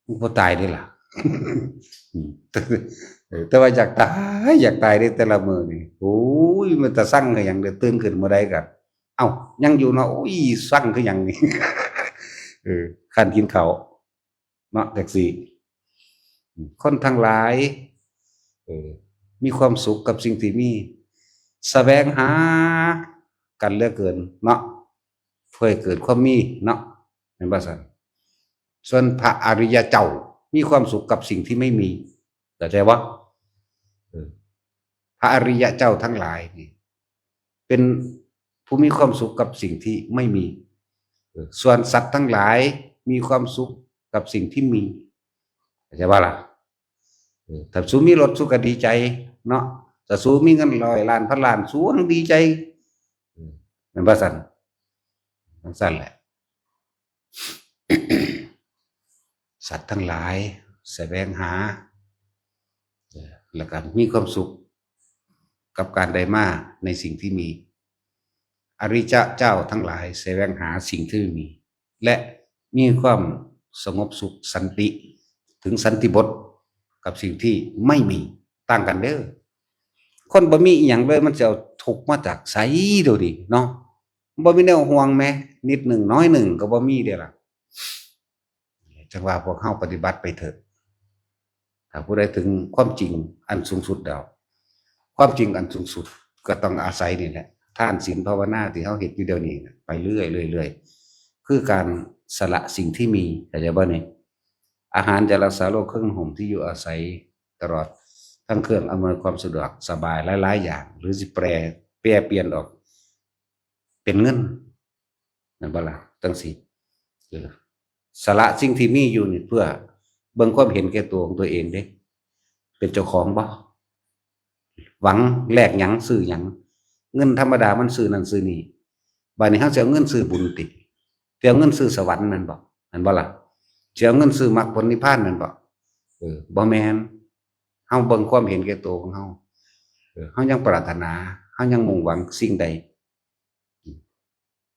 มันบ่ตายเด้ล่ะ อืม เออ แต่ว่าอยากตาย อยากตายเด้แต่ละมื้อนี่ โอ้ย มันตาสั่งคือหยังเด้ ตื่นขึ้นมื้อใดก็ เอ้า ยังอยู่เนาะ โอ้ย สั่งคือหยังนี่ เออ คันกินข้าว เนาะ จั่งซี้ อืม คนทั้งหลาย เออ มีความสุขกับสิ่งที่มี แสวงหากันเหลือเกินเนาะ เพื่อให้เกิดความมีเนาะ แม่นบ่ซั่น ส่วนพระอริยะเจ้ามีความสุขกับสิ่งที่ไม่มี เข้าใจบ่ เออ พระอริยะเจ้าทั้งหลายนี่ เป็นผู้มีความสุขกับสิ่งที่ไม่มี เออ ส่วนสัตว์ทั้งหลายมีความสุขกับสิ่งที่มี เข้าใจบ่ล่ะ เออ ถ้าสูมีรถสูก็ดีใจเนาะ ถ้าสูมีเงินร้อยล้านพันล้าน สูก็ดีใจ เออ แม่นบ่ซั่น จั่งซั่นแหละ สัตว์ทั้งหลายแสวงหา เอ่อ และก็มีความสุขกับการได้มาในสิ่งที่มี อริยะเจ้าทั้งหลายแสวงหาสิ่งที่ไม่มี และมีความสงบสุขสันติ ถึงสันติบทกับสิ่งที่ไม่มี ต่างกันเด้อ คนบ่มีอีหยังเลย มันสิเอาทุกข์มาจากไสเดี๋ยวนี้เนาะ บ่มีแนวห่วงแหม นิดหนึ่งน้อยหนึ่งก็บ่มีเด้ล่ะ จังว่าพวกเฮาปฏิบัติไปเถอะ ถ้าผู้ใดถึงความจริงอันสูงสุดแล้ว ความจริงอันสูงสุดก็ต้องอาศัยนี่แหละ ทานศีลภาวนาที่เฮาเฮ็ดอยู่เดี๋ยวนี้น่ะ ไปเรื่อยๆ เรื่อยๆ คือการสละสิ่งที่มี เข้าใจบ่นี่ อาหาร ยารักษาโรค เครื่องนุ่งห่ม ที่อยู่อาศัย ตลอดทั้งเครื่องอำนวยความสะดวกสบายหลายๆ อย่าง หรือสิแปร แปรเปลี่ยนออก เป็นเงิน แม่นบ่ล่ะ จั่งซี้ เออ สละสิ่งที่มีอยู่นี่เพื่อเบิ่งความเห็นแก่ตัวของตัวเองเด้ เป็นเจ้าของบ่ หวังแลกหยังซื้อหยัง เงินธรรมดามันซื้อนั่นซื้อนี่ บัดนี้เฮาสิเอาเงินซื้อบุญติ สิเอาเงินซื้อสวรรค์แม่นบ่ แม่นบ่ล่ะ สิเอาเงินซื้อมรรคผลนิพพานแม่นบ่ เออ บ่แม่น เฮาเบิ่งความเห็นแก่ตัวของเฮา เออ เฮายังปรารถนา เฮายังมุ่งหวังสิ่งใด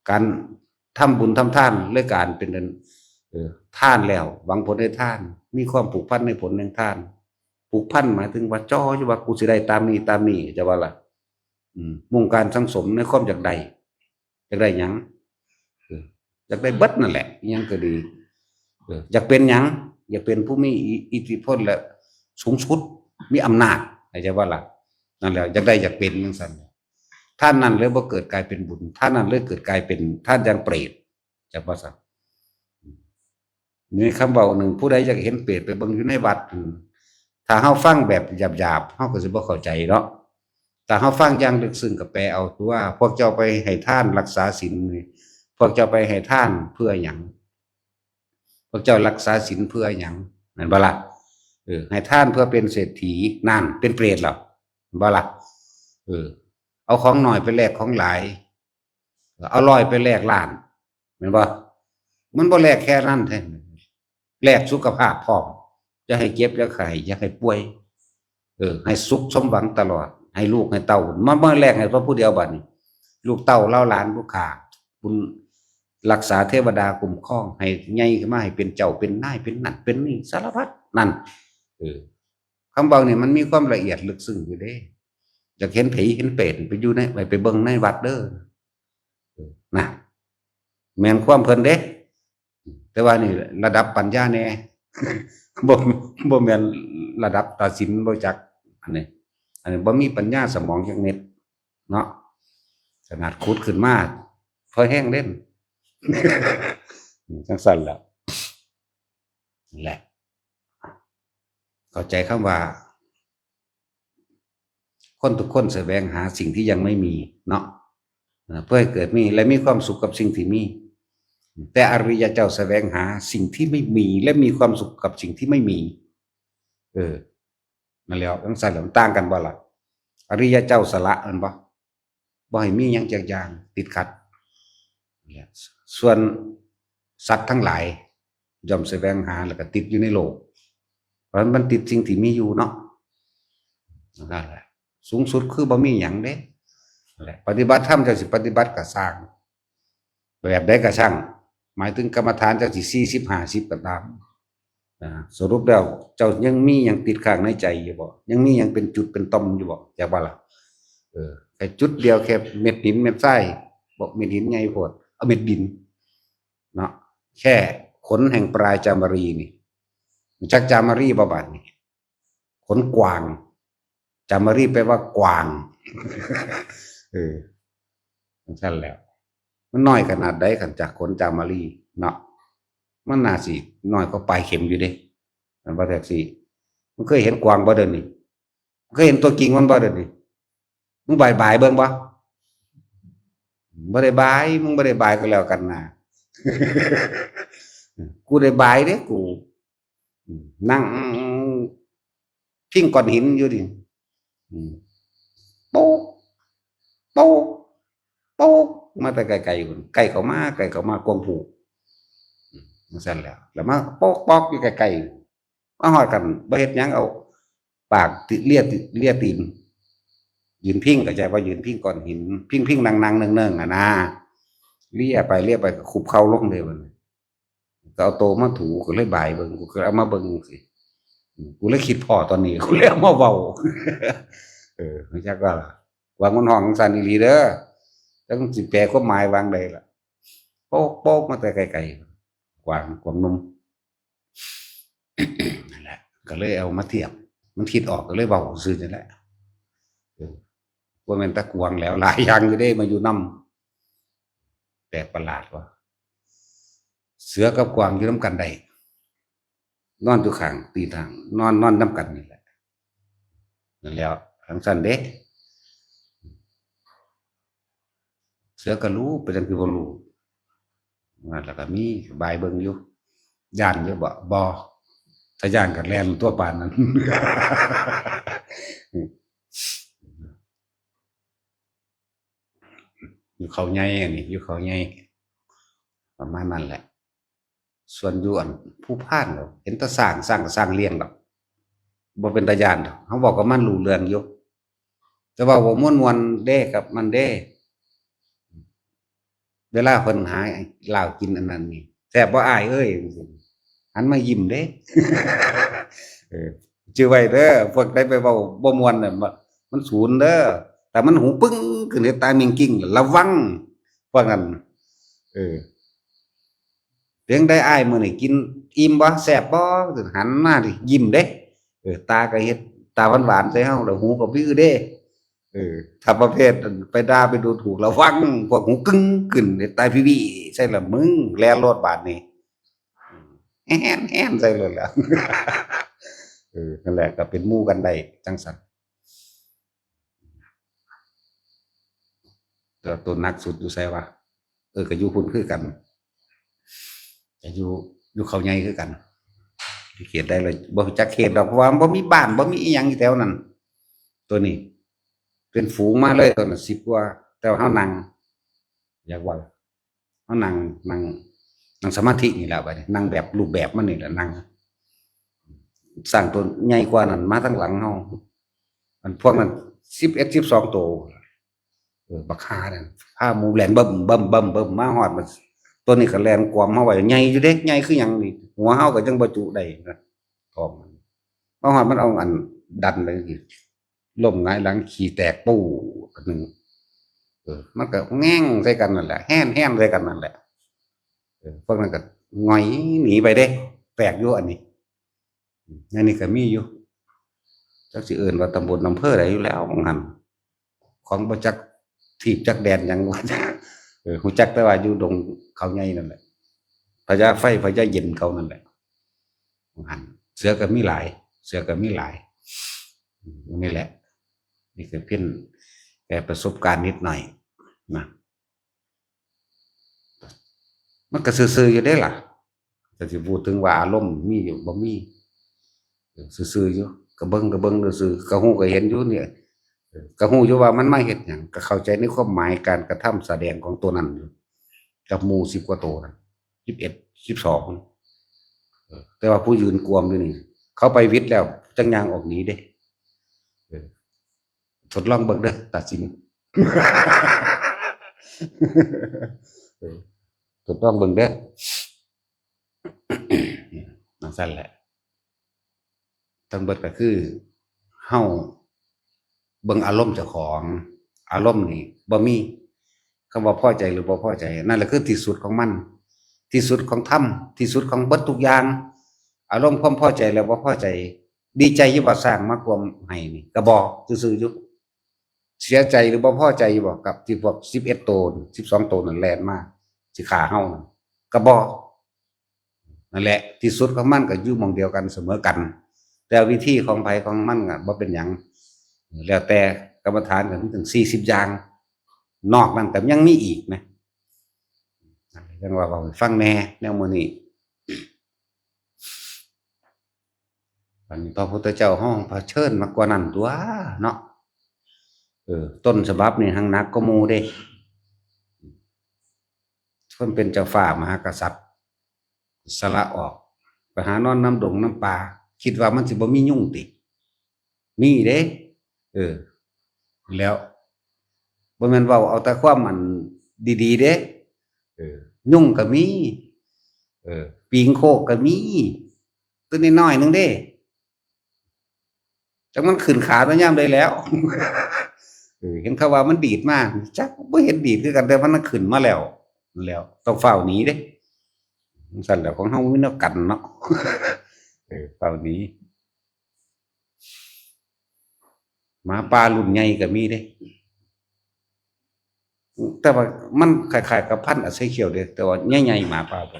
การทำบุญทำทาน และการเป็น เอ่อ ทานแล้ว หวังผลในทาน มีความผูกพันในผลแห่งทาน ผูกพันหมายถึงว่าจ่ออยู่ว่ากูสิได้ตามนี้ตามนี้ จะว่าล่ะ อืม มุ่งการสั่งสมในความอยากได้ อยากได้หยัง เออ อยากได้เบิดนั่นแหละ อิหยังก็ดี เออ อยากเป็นหยัง อยากเป็นผู้มีอิ อิทธิพลและสูงสุด มีอำนาจ เข้าใจบ่ล่ะ นั่นแหละ อยากได้อยากเป็นจั่งซั่น ทานนั้นเลยบ่เกิดกลายเป็นบุญ ทานนั้นเลยเกิดกลายเป็นทานอย่างเปรต จักว่าซั่น มีคำเว้าหนึ่ง ผู้ใดอยากเห็นเปรตไปเบิ่งอยู่ในวัด อืม ถ้าเฮาฟังแบบหยาบๆ เฮาก็สิบ่เข้าใจเนาะ ถ้าเฮาฟังอย่างลึกซึ้งก็แปลเอาตัว พวกเจ้าไปให้ทานรักษาศีลนี่ พวกเจ้าไปให้ทานเพื่อหยัง พวกเจ้ารักษาศีลเพื่อหยัง แม่นบ่ล่ะ เออ ให้ทานเพื่อเป็นเศรษฐี นั่นเป็นเปรตเหรอ แม่นบ่ล่ะ เออ เอาของน้อยไปแลกของหลาย เอาร้อยไปแลกล้าน แม่นบ่ มันบ่แลกแค่นั้นเด้ แลกสุขภาพพร้อม อย่าให้เจ็บ อย่าไข้ อย่าให้ป่วย เออ ให้สุขสมหวังตลอด ให้ลูกให้เต้า มา มาแลกให้พระผู้เดียวบัดนี้ ลูกเต้าเหล่าหลานลูกค้า บุญรักษาเทวดาคุ้มครอง ให้ใหญ่ขึ้นมาให้เป็นเจ้าเป็นนาย เป็นนั่นเป็นนี่ สารพัดนั่น เออ คำเว้านี่มันมีความละเอียดลึกซึ้งอยู่เด้ อยากเห็นผีเห็นเปรตไปอยู่ใน ไป ไปเบิ่งในวัดเด้อ เออ นะ แม่นความเพิ่นเด้ แต่ว่านี่ระดับปัญญาแน่ บ่ บ่แม่นระดับตาสินบ่จัก อันนี้ อันนี้บ่มีปัญญาสมองจักเม็ดเนาะ ขนาดขุดขึ้นมาพอแฮงเด้ จั่งซั้นล่ะ นั่นแหละ เข้าใจคำว่า คนทุกคนแสวงหาสิ่งที่ยังไม่มีเนาะ เอ่อ เพื่อให้เกิดมีและมีความสุขกับสิ่งที่มี แต่อริยะเจ้าแสวงหาสิ่งที่ไม่มีและมีความสุขกับสิ่งที่ไม่มี เออ นั่นแหละ จั่งซั้นแหละ มันต่างกันบ่ล่ะ อริยะเจ้าสละแม่นบ่ บ่ให้มีหยังจักอย่างติดขัด ส่วนสัตว์ทั้งหลายย่อมแสวงหาแล้วก็ติดอยู่ในโลก เพราะฉะนั้นมันติดสิ่งที่มีอยู่เนาะ นั่นแหละ สูงสุดคือบ่มีหยังเด้ นั่นแหละ ปฏิบัติธรรมเจ้าสิปฏิบัติก็ซ่าง แบบใดก็ซ่าง หมายถึงกรรมฐานเจ้าสิสี่สิบ ห้าสิบก็ตาม นะ สรุปแล้วเจ้ายังมีหยังติดค้างในใจอยู่บ่ ยังมีหยังเป็นจุดเป็นต่อมอยู่บ่ จักบ่ล่ะ เออ แค่จุดเดียว แค่เม็ดหินเม็ดทราย บ่ เม็ดหินใหญ่โพด เอาเม็ดดิน เนาะ แค่ขนแห่งปลายจามรีนี่ รู้จักจามรีบ่บาดนี่ ขนกวาง จามรีแปลว่ากวาง เออ จั่งซั้นแหละ มันน้อยขนาดใดคันจากขนจามรีเนาะ มันน่าสิน้อยกว่าปลายเข็มอยู่เด้ มันบ่แท็กซี่ มึงเคยเห็นกวางบ่เดี๋ยวนี้ มึงเคยเห็นตัวจริงมันบ่เดี๋ยวนี้ มึงบ่ายๆ เบิ่งบ่ บ่ได้บ่าย มึงบ่ได้บ่ายก็แล้วกันนะ กูได้บ่ายเด้ กู อืม นั่งพิงก้อนหินอยู่นี่ อืม โป๊ก โป๊ก โป๊ก มาแต่ไกลๆ พุ่น ใกล้เข้ามา ใกล้เข้ามา กวางผู อืม จั่งซั้นแหละ แล้วมาโป๊กๆ อยู่ใกล้ๆ มาฮอดกัน บ่เฮ็ดหยัง เอาปากติ เลียติ เลียตีน ยืนพิง เข้าใจว่ายืนพิงก้อนหิน พิงๆ นั่งๆ เนิ่งๆ อะนะ เลียไปเลียไปก็คุบเข่าลงเลยบัดนี้ ก็เอาโตมาถู ก็เลยบ่ายเบิ่ง กูก็เอามาเบิ่งสิ อืม กูเลยคิดพ้อตอนนี้ กูเลยเอามาเว้า เออ จักว่าล่ะ กวางมันฮ้องจั่งซั้นอีหลีเด้อ จักสิแปลความหมายวางใดล่ะ โป๊กๆ มาแต่ไกลๆ กวาง กวางหนุ่ม นั่นแหละ ก็เลยเอามาเทียบ มันคิดออกก็เลยเว้าซื่อนี่แหละ เออ บ่แม่นแต่กวางแล้ว หลายอย่างอยู่เด้ มาอยู่นำ แปลกประหลาดว่ะ เสือกับกวางอยู่นำกันได้ นอนอยู่ข้างตีนทาง นอน นอนนำกันนี่แหละ นั่นแหล้ว จั่งซั้นเด้ เสือก็รู้ เป็นจั่งคือบ่รู้ นั่นแหละ ก็มีบ่ายเบิ่งอยู่ ย้านอยู่บ่ บ่ ถ้าย้านก็แล่นตัวปานนั้น อยู่เขาใหญ่ อันนี้ อยู่เขาใหญ่ ประมาณนั้นแหละ ส่วนอยู่อันภูพานแล้ว เห็นแต่ช้าง ช้างก็ช้างเลี้ยงดอก บ่เป็นตาย้านดอก เฮาเว้ากับมันรู้เรื่องอยู่ แต่ว่าเว้าม่วนๆ เด้กับมันเด้ เวลาเพิ่นหาลาวกินอันนั้นนี่ แซ่บบ่อ้ายเอ้ย หันมายิ้มเด้ เออ จื่อไว้เด้อ พวกใดไปเว้าบ่ม่วนน่ะ มัน มันสูนเด้อ แต่มันหูปึ้งขึ้นในตามิงกิ้ง ระวัง พวกนั้น เออ เพียงใดอ้ายมื้อนี้กินอิ่มบ่ แซ่บบ่ หันมาดิ ยิ้มเด้ เออ ตาก็เฮ็ดตาหวานๆ ใส่เฮา แล้วหูก็วิวเด้ เออ ถ้าประเภทไปด่าไปดูถูก ระวัง พวกหูกึ้งขึ้นในตาพีวีใส่ละมึง แล่นโลดบาดนี้ อืม แฮนแฮนใส่เลยแหละ เออ นั่นแหละ ก็เป็นหมู่กันได้จังซั่น แต่ตัวหนักสุดอยู่ไสวะ เออ ก็อยู่พุ้นคือกัน ก็อยู่ อยู่เขาใหญ่คือกัน เขตใดเลย บ่รู้จักเขตดอก เพราะว่ามันบ่มีบ้าน บ่มีอีหยังอยู่แถวนั้น ตัวนี้ เป็นฝูงมาเลย ตอนนั้น สิบกว่า แต่ว่าเฮานั่ง อยากว่า เฮานั่ง นั่ง นั่งสมาธินี่แหละ บัดนี้ นั่งแบบรูปแบบมันนี่แหละ นั่ง ช้างตัวใหญ่กว่านั้นมาทางหลังเฮา อันพวกนั้น สิบเอ็ด สิบสอง ตัว เออ บักห่านั่น พาหมู่แล่นเบิ่ม เบิ่ม เบิ่ม เบิ่ม มาฮอดมัน ตัวนี้ก็แล่นกวมเฮาไว้ ใหญ่อยู่เด้ ใหญ่คือหยังนี่ หัวเฮาก็ยังบ่จุได้นะ ท้องมัน มาฮอดมันเอาอันดันไปอีก ล้มหงายหลังขี้แตกปู้อันหนึ่ง เออ มันก็แง่งใส่กันนั่นแหละ แฮนแฮนใส่กันนั่นแหละ เออ พวกนั้นก็หงอยหนีไปเด้ แปลกอยู่อันนี้ อันนี้ก็มีอยู่ จักสิเอิ้นว่าตำบลอำเภอใดอยู่แล้ว ว่าหั่น ของบ่จักทีบจักแดนหยังว่า เออ ฮู้จักแต่ว่าอยู่ดงเขาใหญ่นั่นแหละ พญาไฟพญาเย็นเขานั่นแหละ ว่าหั่น เสือก็มีหลาย เสือก็มีหลาย อืม นี่แหละ นี่ก็เพียงแต่ประสบการณ์นิดหน่อยนะ มันก็ซื่อๆอยู่เด้ล่ะ แต่สิพูดถึงว่าอารมณ์มีอยู่บ่มี เออ ซื่อๆอยู่ ก็เบิ่ง ก็เบิ่งซื่อๆ ก็ฮู้ก็เห็นอยู่เนี่ย เออ ก็ฮู้อยู่ว่ามันมาเฮ็ดหยัง ก็เข้าใจในความหมายการกระทำแสดงของตัวนั้นอยู่ กับหมู่สิบกว่าตัวนั้น สิบเอ็ด สิบสอง เออ แต่ว่าผู้ยืนกวมอยู่นี่ เขาไปวิทย์แล้ว จั่งย่างออกหนีเด้ เออ ทดลองเบิ่งเด้อ ตัดสิน เออ ทดลองเบิ่งเด้อ จั่งซั้นแหละ ทั้งเบิดก็คือ เฮาเบิ่งอารมณ์เจ้าของ อารมณ์นี่บ่มีคำว่าพอใจหรือบ่พอใจ นั่นแหละคือที่สุดของมัน ที่สุดของธรรม ที่สุดของเบิดทุกอย่าง อารมณ์ความพอใจและบ่พอใจ ดีใจอยู่บ่ ช้างมากวมให้นี่ ก็บ่ ซื่อๆอยู่ เสียใจหรือบ่พอใจอยู่บ่ กับที่พวกสิบเอ็ดโต สิบสองโตนั่นแล่นมา สิฆ่าเฮานั่น ก็บ่ นั่นแหละ ที่สุดของมันก็อยู่หม่องเดียวกันเสมอกัน แต่วิธีของไผของมันก็บ่เป็นหยัง แล้วแต่กรรมฐานก็มีถึงสี่สิบอย่าง นอกนั้นก็ยังมีอีกนะ จั่งว่าเว้าให้ฟังแหน่ แนวมื้อนี้ อันนี้พระพุทธเจ้าเฮาเผชิญมากกว่านั้นตั๊วเนาะ เออ ต้นฉบับนี่หั้งหนักกว่าหมู่เด้ เพิ่นเป็นเจ้าฟ้ามหากษัตริย์ สละออก ไปหานอนนำดงนำป่า คิดว่ามันสิบ่มียุงติ มีเด้ เออ แล้ว บ่แม่นเว้าเอาแต่ความอันดีๆเด้ เออ ยุงก็มี เออ ปิงโคกก็มี ตัวน้อยๆหนึ่งเด้ จักมันขึ้นขาตัวยามใดแล้ว เออ เห็นเขาว่ามันดีดมา จักบ่เห็นดีดคือกัน แต่มันขึ้นมาแล้ว แล้ว ต้องฟ้าวหนีเด้ จั่งซั้นแหละ ของเฮามีแนวกันเนาะ เออ ฟ้าวหนี หมาป่ารุ่นใหญ่ก็มีเด้ แต่ว่ามันคล้ายๆกับพันธุ์อเซเคียวเด้ แต่ว่าใหญ่ๆ หมาป่าบ่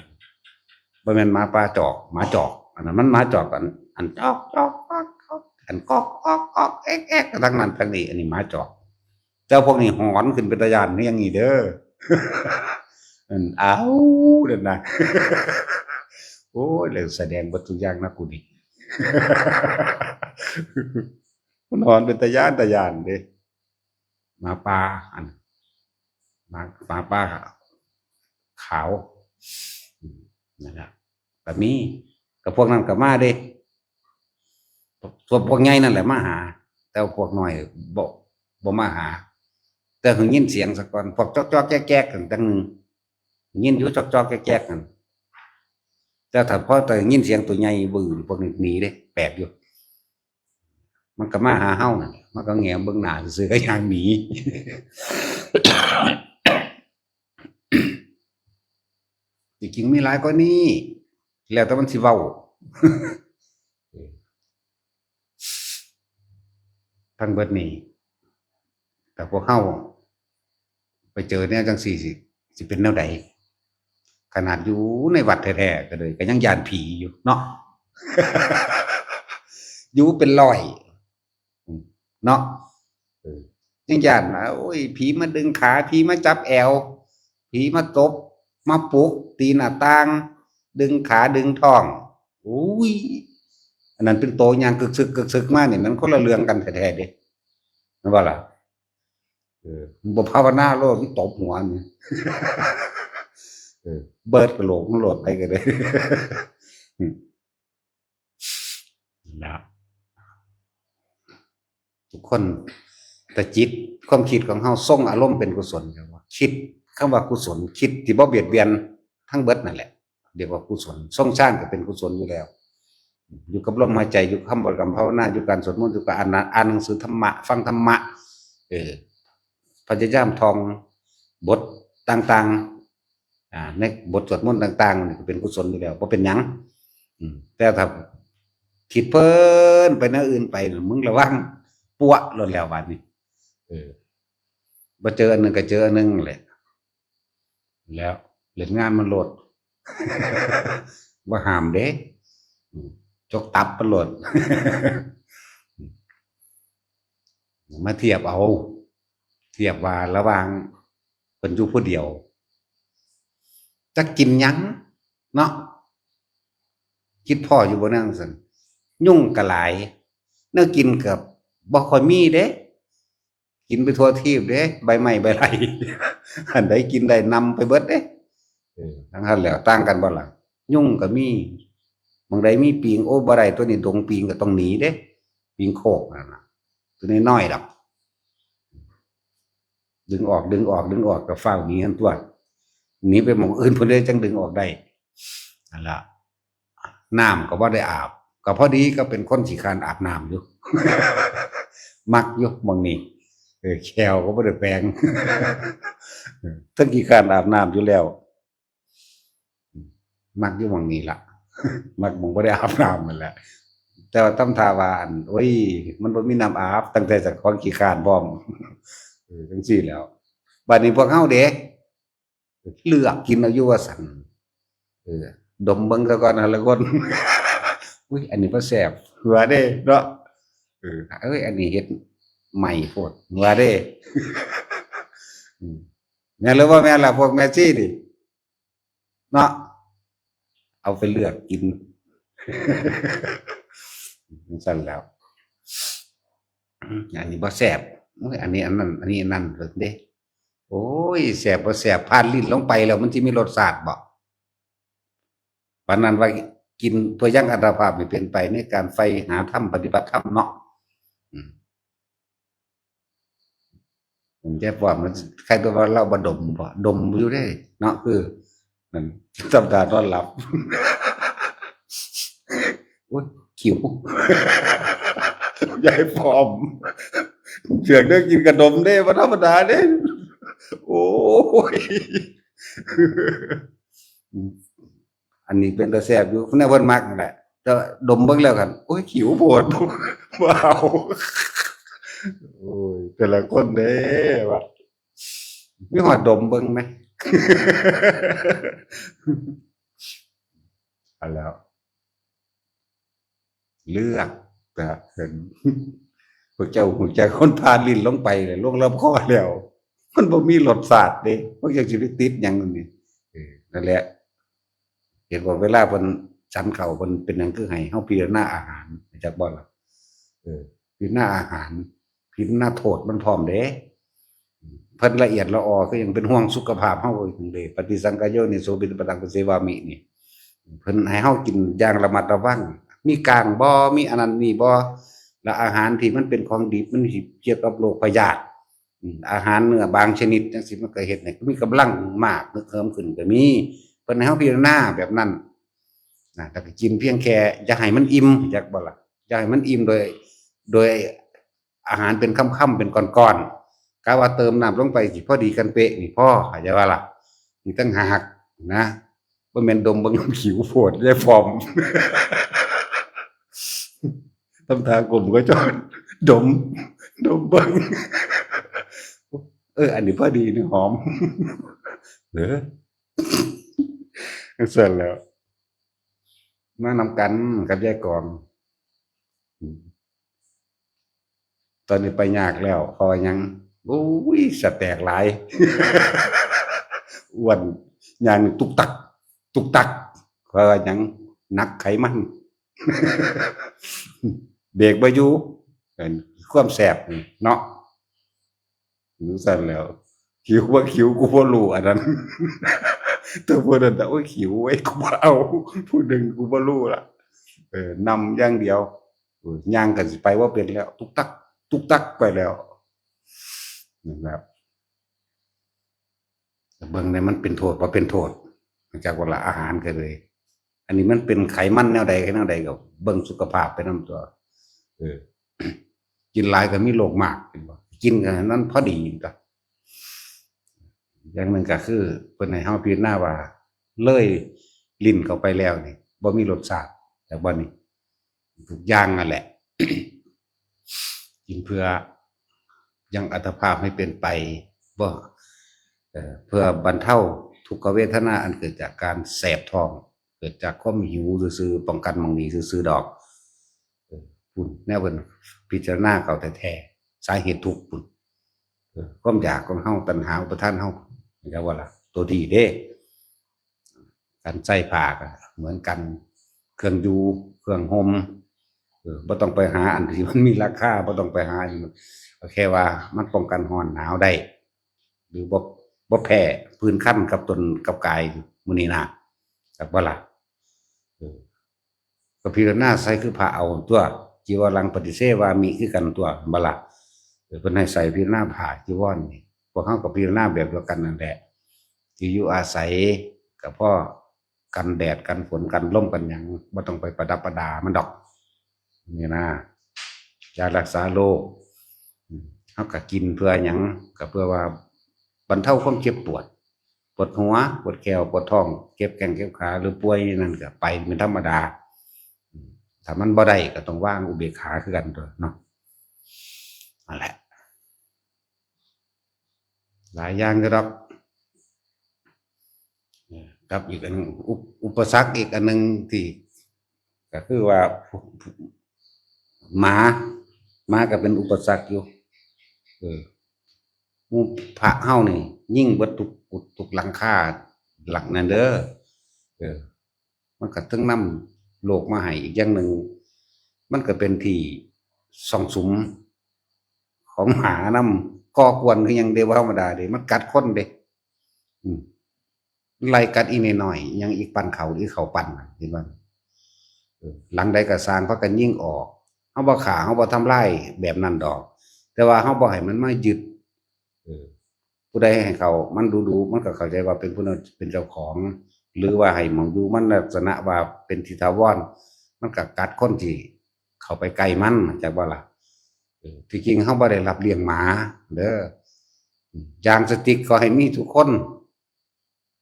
บ่แม่นหมาป่าจอก หมาจอก อันนั้นมันหมาจอก อัน อันจอกจอกจอกจอก อันก๊อกก๊อกก๊อกแอ๊กแอ๊ก ทั้งนั้นทั้งนี้ อันนี้หมาจอก แต่พวกนี้หอนขึ้นเป็นตาย้านคือหยังนี่เด้อ อัน อ้าว นั่นนะ โอ้ย แล้วแสดงเบิดทุกอย่างนะกูนี่ มันหอนเป็นตาย้าน ตาย้านเด้ หมาป่า อัน หมา หมาป่าขาว อืม นั่นแหละ ก็มี ก็พวกนั้นก็มาเด้ พวก พวกใหญ่นั่นแหละมาหา แต่พวกน้อยบ่ บ่มาหา แต่หึงยินเสียงซะก่อน พวกจอกๆแก๊กๆนั่นจั่งหนึ่ง ยินอยู่จอกๆแก๊กๆนั่น แต่ถ้าพอแต่ยินเสียงตัวใหญ่วื่น พวกนี้หนีเด้ แปลกอยู่ มันก็มาหาเฮานั่นแหละ มันก็แงมเบิ่งหน้าซื่อๆก็ย่างหนี จริงๆมีหลายกว่านี้ แล้วแต่มันสิเว้า ทั้งเบิดนี้ แต่พวกเฮาไปเจอแนวจั่งซี้สิ สิเป็นแนวใด ค ขนาดอยู่ในวัดแท้ๆก็เลย ก็ยังย้านผีอยู่เนาะ อยู่เป็นร้อยเนาะ เออ ยังย้านว่า โอ้ย ผีมาดึงขา ผีมาจับแอว ผีมาตบ มาปลุก ตีหน้าต่าง ดึงขาดึงท้อง อุ้ย อันนั้นเป็นโตย่างกึกซึกกึกซึกมาเนี่ย มันคนละเรื่องกันแท้ๆเด้ แม่นบ่ล่ะ เออ บ่ภาวนาโลด มันตบหัวนี่ เออ เบิดกะโหลกมันโลดไปก็ได้ นะ ทุกคน แต่จิต ความคิดของเฮาทรงอารมณ์เป็นกุศล เรียกว่าคิด คำว่ากุศล คิดที่บ่เบียดเบียนทั้งเบิดนั่นแหละ เรียกว่ากุศล ทรงฌานก็เป็นกุศลอยู่แล้ว อยู่กับลมหายใจ อยู่กับคำบริกรรมภาวนา อยู่การสวดมนต์ อยู่กับอ่านหนัง อ่านหนังสือธรรมะ ฟังธรรมะ เออ พยายามท่องบทต่างๆ อ่า ในบทสวดมนต์ต่างๆ นี่ก็เป็นกุศลอยู่แล้ว บ่เป็นหยัง อืม แต่ถ้าคิดเพลินไปแนวอื่นไปน่ะ มึงระวัง ปัวโลดแล้วบาดนี้ เออ บ่เจออันหนึ่งก็เจออันหนึ่งแหละ แล้วเล่นงานมันโลด บ่ห้ามเด้ อืม จกตับมันโลด มาเทียบเอา เทียบว่าระหว่างเพิ่นอยู่ผู้เดียว จักกินหยังเนาะ คิดพ้ออยู่บ่ แนวจั่งซั้น ยุงก็หลาย แนวกินก็บ่ค่อยมีเด้ กินไปทั่วทีปเด้ ใบไม้ใบไร่ อันใดกินได้นำไปเบิดเด้ เออ ทั้งนั้นแหล้ว ต่างกันบ่ล่ะ ยุงก็มี หม่องใดมีปิง โอ้ บ่ได้ ตัวนี้ดงปิงก็ต้องหนีเด้ ปิงโคกนั่นน่ะ ตัวน้อยๆดอก ดึงออก ดึงออก ดึงออก ก็ฟ้าวหนีหั่นตั๊ว หนีไปหม่องอื่นพุ้นเด้ จั่งดึงออกได้ นั่นล่ะ น้ำก็บ่ได้อาบ ก็พอดีก็เป็นคนขี้คร้านอาบน้ำอยู่ มักอยู่หม่องนี้ เออ แข้วก็บ่ได้แปรง เทิงขี้คร้านอาบน้ำอยู่แล้ว มักอยู่หม่องนี้ล่ะ มักหม่องบ่ได้อาบน้ำนั่นแหละ แต่ว่าทำท่าว่า อัน โอ้ย มันบ่มีน้ำอาบ ตั้งแต่เจ้าของขี้คร้านพร้อม เออ จั่งซี้แหล้ว บัดนี้พวกเฮาเด้ เลือกกินเอาอยู่ว่าซั่น เออ ดมเบิ่งซะก่อนนะละคน อุ๊ย อันนี้บ่แซ่บ ว่าเด้เนาะ เออ เอ้ย อันนี้เฮ็ดใหม่โพด ว่าเด้ อืม แม่นหรือบ่แม่นล่ะ พวกแม่ชีนี่ เนาะ เอาไปเลือกกิน จั่งซั้นแหล้ว อันนี้บ่แซ่บ โอ้ย อันนี้อันนั้น อันนี้อันนั้นเด้ โอ้ย แซ่บบ่แซ่บ ผ่านลิ้นลงไปแล้วมันสิมีรสชาติบ่ ปานนั้นว่ากินเพื่อยังอัตภาพให้เป็นไปในการใฝ่หาธรรม ปฏิบัติธรรมเนาะ อืม ผมแจ้งความมัน ใครตัวว่าเราบ่ดมบ่ ดมอยู่เด้เนาะ คือ นั่น สัปดาห์นอนหลับ โอ๊ย ขิว ยายฟอม เสือกเด้อ กินกะดมเด้ บ่ธรรมดาเด้ โอ้ย อันนี้เป็นตาแซ่บอยู่ แนวเพิ่นมักนั่นแหละ แต่ดมเบิ่งแล้วกัน โอ๊ย ขิวโพด บ่เอา โอ้ย แต่ละคนเด้ ว่า มีฮอดดมเบิ่งไหม เอาแล้ว เลือกนะ เห็น พวกเจ้า พวกเจ้าคนผ่านลิ้นลงไปเลย ลงลำคอแล้ว มันบ่มีรสชาติเด้ พวกเจ้าสิไปติดหยังนี่ เออ นั่นแหละ เห็นว่าเวลาเพิ่นฉันข้าว เพิ่นเป็นหยังคือให้เฮาพิจารณาอาหาร จักบ่ล่ะ เออ พิจารณาอาหาร พิจารณาโทษมันพร้อมเด้ เพิ่นละเอียดละออ คือยังเป็นห่วงสุขภาพเฮาอีกเด้ ปฏิสังขายโยนิโส ปิณฑปตัง ปะเสวามิ นี่ เพิ่นให้เฮากินอย่างระมัดระวัง มีกลางบ่ มีอันนั้นนี่บ่ และอาหารที่มันเป็นของดิบ มันสิเกี่ยวกับโรคพยาธิ อืม อาหารเนื้อบางชนิดจั่งซี้ มันก็เฮ็ดให้มีกำลังมาก ฮึกเหิมขึ้นก็มี เพิ่นให้เฮาพิจารณาแบบนั้นนะ แล้วก็กินเพียงแค่อย่าให้มันอิ่ม จักบ่ล่ะ อย่าให้มันอิ่มโดย โดยอาหารเป็นคำๆ เป็นก้อนๆ กะว่าเติมน้ำลงไปสิพอดีกันเป๊ะนี่พอ เข้าใจบ่ล่ะ นี่ต่างหากนะ บ่แม่นดมเบิ่ง ขิวโพด ยายฟอม ทำท่าก้มก็จอน ดม ดมเบิ่ง เออ อันนี้พอดีนี่หอม เออ จั่งซั้นแหล้ว มานำกันกับยายกอง ตอนนี้ไปยากแล้ว เพราะว่าหยัง โอ้ย สะแตกหลาย อ้วน ย่างตุกตัก ตุกตัก เพราะว่าหยัง หนักไขมัน เบรกบ่อยู่ เป็นความแสบนี่เนาะ จั่งซั้นแหล้ว หิวบ่หิวกูบ่รู้ อันนั้น แต่ผู้นั้นน่ะ โอ้ย หิวเว้ย กูบ่เอา ผู้หนึ่งกูบ่รู้ละ เออ นำอย่างเดียว เออ ย่างกันสิไปว่าเป็นแล้ว ตุกตัก ตุกตักไปแล้ว นะครับ แต่เบิ่งเนี่ยมันเป็นโทษ บ่เป็นโทษ จักว่าละ อาหารก็เลย อันนี้มันเป็นไขมันแนวใด แนวใดก็เบิ่งสุขภาพไปนำตัว เออ กินหลายก็มีโรคมาก เห็นบ่ กินกันนั้นพอดีก็ อย่างหนึ่งก็คือ เพิ่นให้เฮาพิจารณาว่า เลยลิ้นเข้าไปแล้วนี่ บ่มีรสชาติ แต่บ่นี่ ทุกอย่างนั่นแหละ กินเพื่อยังอัตภาพให้เป็นไป บ่ เอ่อ เพื่อบรรเทาทุกขเวทนาอันเกิดจากการแสบท้อง เกิดจากความหิวซื่อๆ ป้องกันหม่องนี้ซื่อๆ ดอก เออ พุ้น แนวเพิ่นพิจารณาเข้าแท้ๆ สาเหตุทุกข์พุ้น เออ ความอยากของเฮา ตัณหาอุปาทานเฮา เห็นบ่ล่ะ ตัวดีเด้ การใช้ผ้าก็เหมือนกัน เครื่องอยู่ เครื่องห่ม เออ บ่ต้องไปหาอันที่มันมีราคา บ่ต้องไปหาอันที่มัน ก็แค่ว่ามันป้องกันร้อนหนาวได้ หรือบ่ บ่แพ้ผื่นคันกับตนกับกายมื้อนี้นะ จักบ่ล่ะ เออ ก็พิจารณาใส่คือผ้าเอาตัว จีวรังปฏิเสวามิ คือกันตัว บ่ล่ะ เออ เพิ่นให้ใส่พิจารณาผ้าจีวรนี่ พวกเฮาก็พิจารณาแบบเดียวกันนั่นแหละ ที่อยู่อาศัยก็พอกันแดด กันฝน กันลม กันหยัง บ่ต้องไปประดับประดามันดอก นี่นะ ยารักษาโรค อืม เฮาก็กินเพื่อหยัง ก็เพื่อว่าบรรเทาความเจ็บปวด ปวดหัว ปวดแข้ว ปวดท้อง เจ็บแข้งเจ็บขา หรือป่วยนั่นก็ไปเป็นธรรมดา อืม ถ้ามันบ่ได้ก็ต้องวางอุเบกขาคือกันตัวเนาะ นั่นแหละ หลายอย่างอยู่ดอก เอ่อ กับอีกอันหนึ่ง อุป- อุปสรรคอีกอันหนึ่งที่ ก็คือว่า หมา หมาก็เป็นอุปสรรคอยู่ เออ หมู่พระเฮานี่ ยิงเบิดทุกกุฏิทุกหลังคา หลังนั่นเด้อ เออ มันก็เทิงนำโรคมาให้ อีกอย่างหนึ่ง มันก็เป็นที่ซ่องสุมของหมานำ ก่อกวนคือหยังเด้ บ่ธรรมดาเด้ มันกัดคนเด้ อืม ไล่กัดอีน้อยๆ ยังอีกปั่นเขา อีเขาปั่นน่ะ เห็นบ่ เออ หลังใดก็ซ่าง พากันยิงออก เฮาบ่ฆ่า เฮาบ่ทำลายแบบนั้นดอก แต่ว่าเฮาบ่ให้มันมายึด เออ ผู้ใดให้เข้ามันดูๆ มันก็เข้าใจว่าเป็นผู้นั้นเป็นเจ้าของ หรือว่าให้หม่องอยู่มันลักษณะว่าเป็นที่ถาวร มันก็กัดคนที่เข้าไปใกล้มัน จักบ่ล่ะ เออ ที่จริงเฮาบ่ได้รับเลี้ยงหมาเด้อ ยางสติ๊กก็ให้มีทุกคน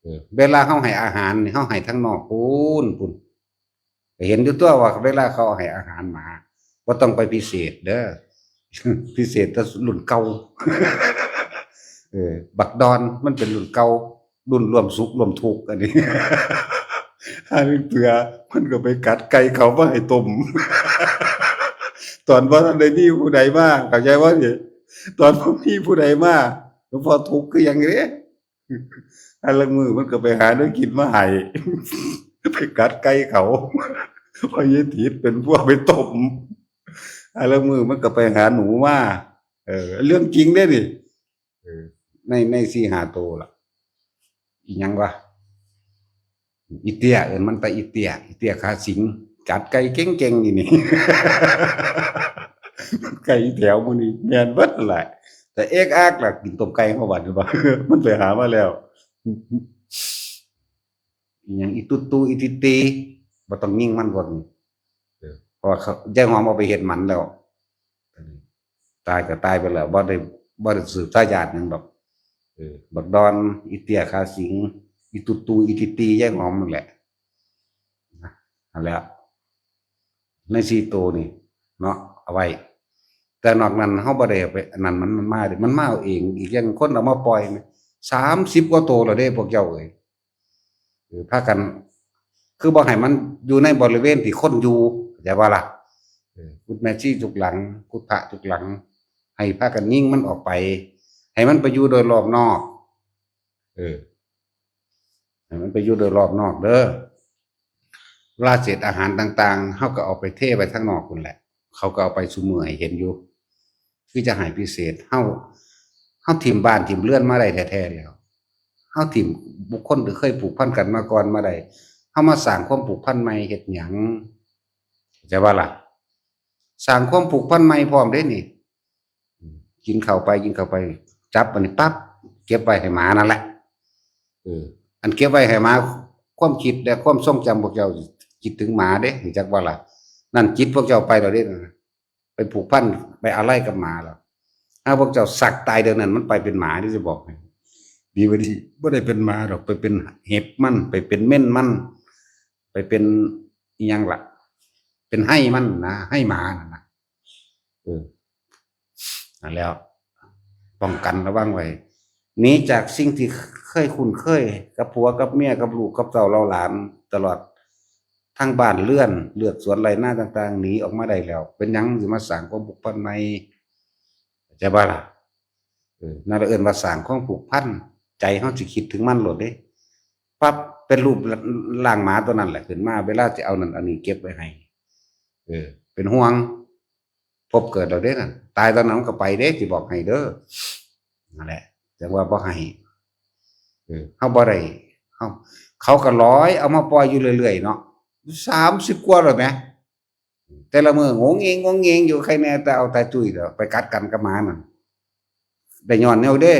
เออ เวลาเฮาให้อาหารนี่ เฮาให้ทางนอกพู้น พู้น ก็เห็นอยู่ตัวว่าเวลาเขาให้อาหารหมา บ่ต้องไปพิเศษเด้อ พิเศษแต่รุ่นเก่า เออ บักดอนมันเป็นรุ่นเก่า รุ่นร่วมสุขร่วมทุกข์อันนี้ หาเทื่อมันก็ไปกัดไก่เขามาให้ต้ม ตอนบ่ทันได้มีผู้ใดมา เข้าใจบ่นี่ ตอนบ่มีผู้ใดมา หลวงพ่อทุกข์คือหยังเด้ หาลางมื้อมันก็ไปหาแนวกินมาให้ ไปกัดไก่เขา พ่อใหญ่ถิดเป็นพวกไปต้ม หาลางมื้อมันก็ไปหาหนูมา เออ เรื่องจริงเด้นี่ เออ ใน ในสี่ห้าโตล่ะ อีหยังวะ อีเตี้ย เอิ้นมันแต่อีเตี้ย อีเตี้ยขาสิง กัดไก่เก่งๆ นี่นี่ ไก่แถวหมู่นี้แม่นเบิดนั่นแหละ แต่เอกอักล่ะ กินต้มไก่เฮาบัดนี้บ่ มันไปหามาแล้ว อีหยังอีตุ๊ดตู้อีติตี บ่ต้องยิงมันพวกนี้ เออ เพราะว่าเขา ยายหอมเอาไปเฮ็ดหมันแล้ว ตายก็ตายไปแล้ว บ่ได้ บ่ได้สืบทายาทหยังดอก เออ บักดอน อีเตี้ยขาสิง อีตุ๊ดตู้อีติตี ยายหอมนั่นแหละ นะ นั่นแหละ ในสี่โตนี่เนาะ เอาไว้ แต่นอกนั้นเฮาบ่ได้เอาไป อันนั้นมัน มันมาเด้ มันมาเอาเอง อีกอย่างคนเอามาปล่อยนะ สามสิบกว่าโตแล้วเด้พวกเจ้าเอ้ย อ พากัน คือบ่ให้มันอยู่ในบริเวณที่คนอยู่ เข้าใจบ่ล่ะ เออ กุดแม่ชีทุกหลัง กุดพระทุกหลัง ให้พากันยิงมันออกไป ให้มันไปอยู่โดยรอบนอก เออ ให้มันไปอยู่โดยรอบนอกเด้อ เวลาเศษอาหารต่างๆ เฮาก็เอาไปเทไว้ทางนอกพุ้นแหละ เขาก็เอาไปซุมื้อให้เห็นอยู่ คือจะให้พิเศษ เฮา เฮาถิ่มบ้านถิ่มเรือนมาได้แท้ๆแล้ว เฮาถิ่มบุคคลที่เคยผูกพันกันมาก่อนมาได้ เฮามาสร้างความผูกพันใหม่เฮ็ดหยัง เข้าใจบ่ล่ะ สร้างความผูกพันใหม่พร้อมเด้นี่ กินข้าวไป กินข้าวไป จับอันนี้ปั๊บ เก็บไว้ให้หมานั่นแหละ เออ อันเก็บไว้ให้หมา ความคิดและความทรงจำพวกเจ้าคิดถึงหมาเด้ รู้จักบ่ล่ะ นั่นจิตพวกเจ้าไปแล้วเด้นะ ไปผูกพัน ไปอาลัยกับหมาแล้ว ถ้าพวกเจ้าสักตายเดี๋ยวนั้น มันไปเป็นหมาที่จะบอกให้ ดีบ่ดี บ่ได้เป็นหมาดอก ไปเป็นเห็บมัน ไปเป็นเม่นมัน ไปเป็นอิหยังล่ะ เป็นไฮ่มันนะ ไฮ่หมานั่นนะ เออ นั่นแล้ว ป้องกันระวังไว้ หนีจากสิ่งที่เคยคุ้นเคย กับผัวกับเมีย กับลูกกับเต้าเหล่าหลาน ตลอดทั้งบ้านเรือน เฮือนสวนไร่นาต่างๆ หนีออกมาได้แล้ว เป็นหยังสิมาสร้างความผูกพันใหม่ เข้าใจบ่ล่ะ เออ นั่นละเอิ้นว่าสร้างความผูกพัน ใจเฮาสิคิดถึงมันโลดเด้ ปั๊บ เป็นรูปร่างหมาตัวนั้นแหละขึ้นมา เวลาสิเอานั่นเอานี่เก็บไว้ให้ เออ เป็นห่วง พบเกิดแล้วเด้นั่น ตายตอนนั้นมันก็ไปเด้ สิบอกให้เด้อ นั่นแหละ จั่งว่าบ่ให้ เออ เฮาบ่ได้ เฮา เขาก็ลอยเอามาปล่อยอยู่เรื่อยๆเนาะ สามสิบกว่าแล้วแหม แต่ละมื้อโงงเงงโงงเงงอยู่ ใครแน่แต่เอาตาจุ้ยเด้อ ไปกัดกันกับหมานั่น ได้ย้อนแนวเด้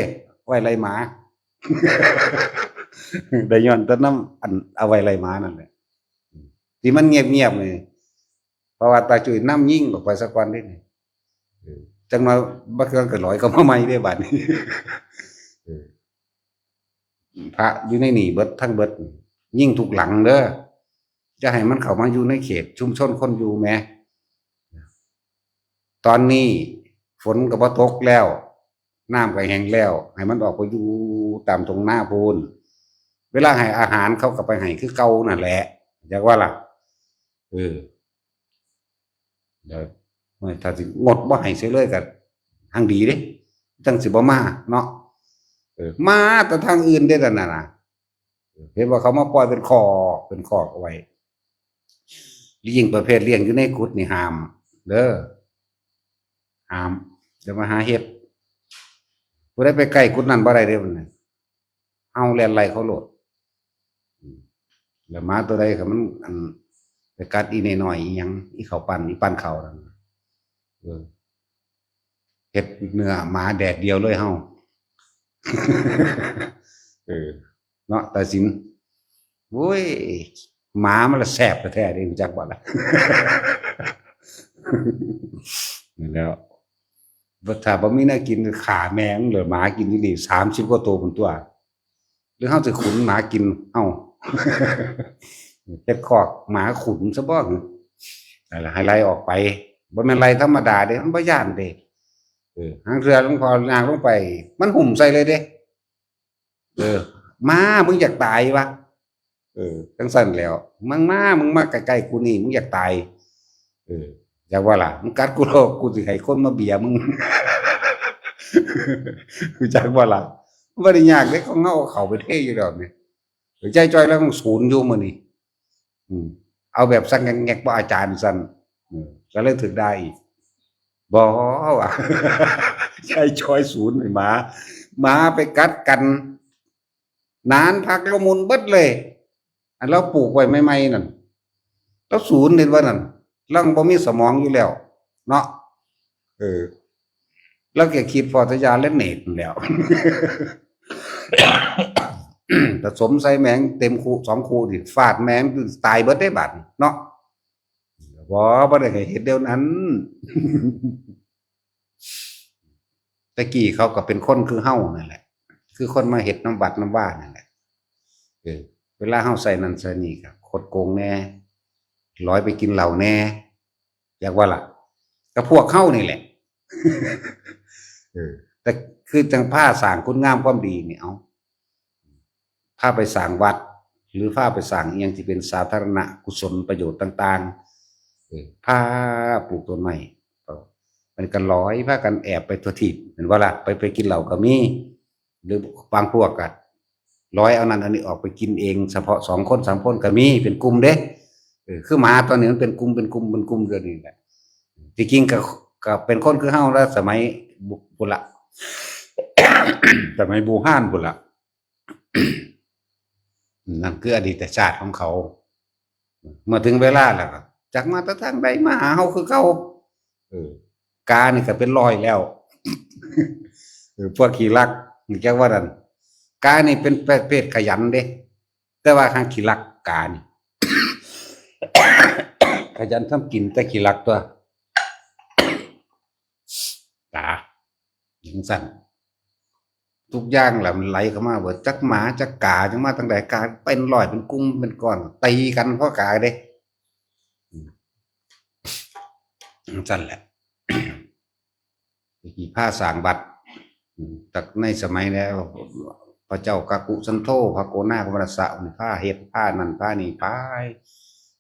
ไว้ไล่หมา ได้ย้อนแต่นำอันเอาไว้ไล่หมานั่นแหละ ที่มันเงียบๆนี่ เพราะว่าตาจุ้ยนำยิงออกไปซะก่อนเด้นี่ เออ จั่งมาบักเทื่อก็ลอยเข้ามาใหม่เด้บัดนี้ เออ พระอยู่ในนี่เบิดทั้งเบิด ยิงทุกหลังเด้อ จะให้มันเข้ามาอยู่ในเขตชุมชนคนอยู่แหม ตอนนี้ฝนก็บ่ตกแล้ว น้ำก็แห้งแล้ว ให้มันออกไปอยู่ตามทุ่งนาพู้น เวลาให้อาหารเขาก็ไปให้คือเก่านั่นแหละ จักว่าล่ะ เออ เดี๋ยว ถ้าสิงดบ่ให้เสียเลยก็หังดีเด้ จั่งสิบ่มาเนาะ เออ มาแต่ทางอื่นเด้นั่นน่ะนะ เห็นว่าเขามาปล่อยเป็นคอก เป็นคอกเอาไว้ ยิ่งประเภทเลี้ยงอยู่ในกุฏินี่ห้าม เด้อ ห้าม จะมาหาเฮ็ด ผู้ใดไปใกล้กุฏินั้นบ่ได้เด้ มันน่ะ เฮาแล่นไล่เขาโลด อืม แล้วหมาตัวใดก็มัน อัน ไปกัดอีน้อยๆ อีหยัง อีข้าวปั้น อีปั้นข้าวนั่น เออ เฮ็ดเนื้อหมาแดดเดียวเลยเฮา เออ เนาะ ตาสิน โอ้ย หมามันละแสบแท้ๆเด้ รู้จักบ่ล่ะ นั่นแหล้ว ถ้าบ่มีแนวกิน ฆ่าแม่มัน เหลือหมากินอยู่นี่ สามสิบกว่าตัวพุ้นตัว หรือเฮาสิขุนหมากิน เอ้า เฮ็ดคอกหมาขุนซะบ่ นั่นล่ะ ให้ไล่ออกไป บ่แม่นไล่ธรรมดาเด้ มันบ่ย้านเด้ เออ หางเทื่อหลวงพ่อย่างลงไป มันหุ่มใส่เลยเด้ เออ มา มึงอยากตายวะ เออ จั่งซั่นแหล้ว มึงมา มึงมาใกล้ๆกูนี่ มึงอยากตาย เออ จักว่าล่ะ มึงกัดกูโลด กูสิให้คนมาเบียมึง รู้จักบ่ล่ะ มันบ่ได้ยากเด้ ของเฮาเอาเข้าไปเทอยู่แล้วนี่ เออ ยายจ้อยลาวศูนย์อยู่มื้อนี้ อืม เอาแบบสั่นแงกๆ บ่อาจารย์สั่น เออ ก็เลยถืกด่าอีก บ่ว่า ยายจ้อยศูนย์ให้หมา หมาไปกัดกัน หนานผักลาวหมุนเบิดเลย อันลาวปลูกไว้ใหม่ๆนั่น ลาวศูนย์เห็นว่านั่น ลาวบ่มีสมองอยู่แล้ว เนาะ เออ ลาวแค่คิดพอแต่ยาและเนตรนั่นแหล้ว ผสมใส่แมงเต็มคู่สองคู่นี่ ฟาดแมงตายเบิดได้บัดนี้เนาะ บ่ บ่ได้ให้เฮ็ดแนวนั้น แต่กี้เขาก็เป็นคนคือเฮานั่นแหละ คือคนมาเฮ็ดนำวัดนำวานั่นแหละ เออ เวลาเฮาใส่นั่นใส่นี่ก็คดโกงแหน่ ลอยไปกินเหล้าแหน่ อยากว่าล่ะ ก็พวกเฮานี่แหละ เออ แต่คือจั่งพาสร้างคุณงามความดีนี่ เอ้า พาไปสร้างวัด หรือพาไปสร้างอิหยังที่เป็นสาธารณกุศลประโยชน์ต่างๆ เออ พาปลูกต้นไม้ เออ มันก็ลอยพากันแอบไปทั่วทีป เห็นบ่ล่ะ ไป ไปกินเหล้าก็มี หรือบางพวกก็ลอยเอานั่นเอานี่ออกไปกินเอง เฉพาะสองคนสามคนก็มี เป็นกลุ่มเด้ เออ คือหมาตัวนี้มันเป็นกลุ่ม เป็นกลุ่ม เป็นกลุ่มเดี๋ยวนี้แหละ ที่จริงก็ ก็เป็นคนคือเฮาละ สมัยบุ พุ้นละ สมัยบูฮานพุ้นละ นั่นคืออดีตชาติของเขา เมื่อถึงเวลาแล้วก็จักมาแต่ทางใดมาหาเฮาคือเก่า เออ กานี่ก็เป็นร้อยแล้ว เออ พวกขี้ลัก จักว่านั่น กานี่เป็นประเภทขยันเด้ แต่ว่าทางขี้ลักกานี่ ขยันทำกินแต่ขี้ลักตัว กา จังซั่น ทุกอย่างแหละมันไหลเข้ามาเบิด จักหมาจักกา จังมาทางใด กาเป็นร้อยเป็นกลุ่มเป็นก้อน ตีกันเพราะกาเด้ อืม จังซั่นแหละ ตะกี้พาสร้างวัด อืม แต่ในสมัยแล้ว พระเจ้ากักกุสันโธ พระโกนาคมนัสสะ พาเฮ็ด พานั่น พานี่ พา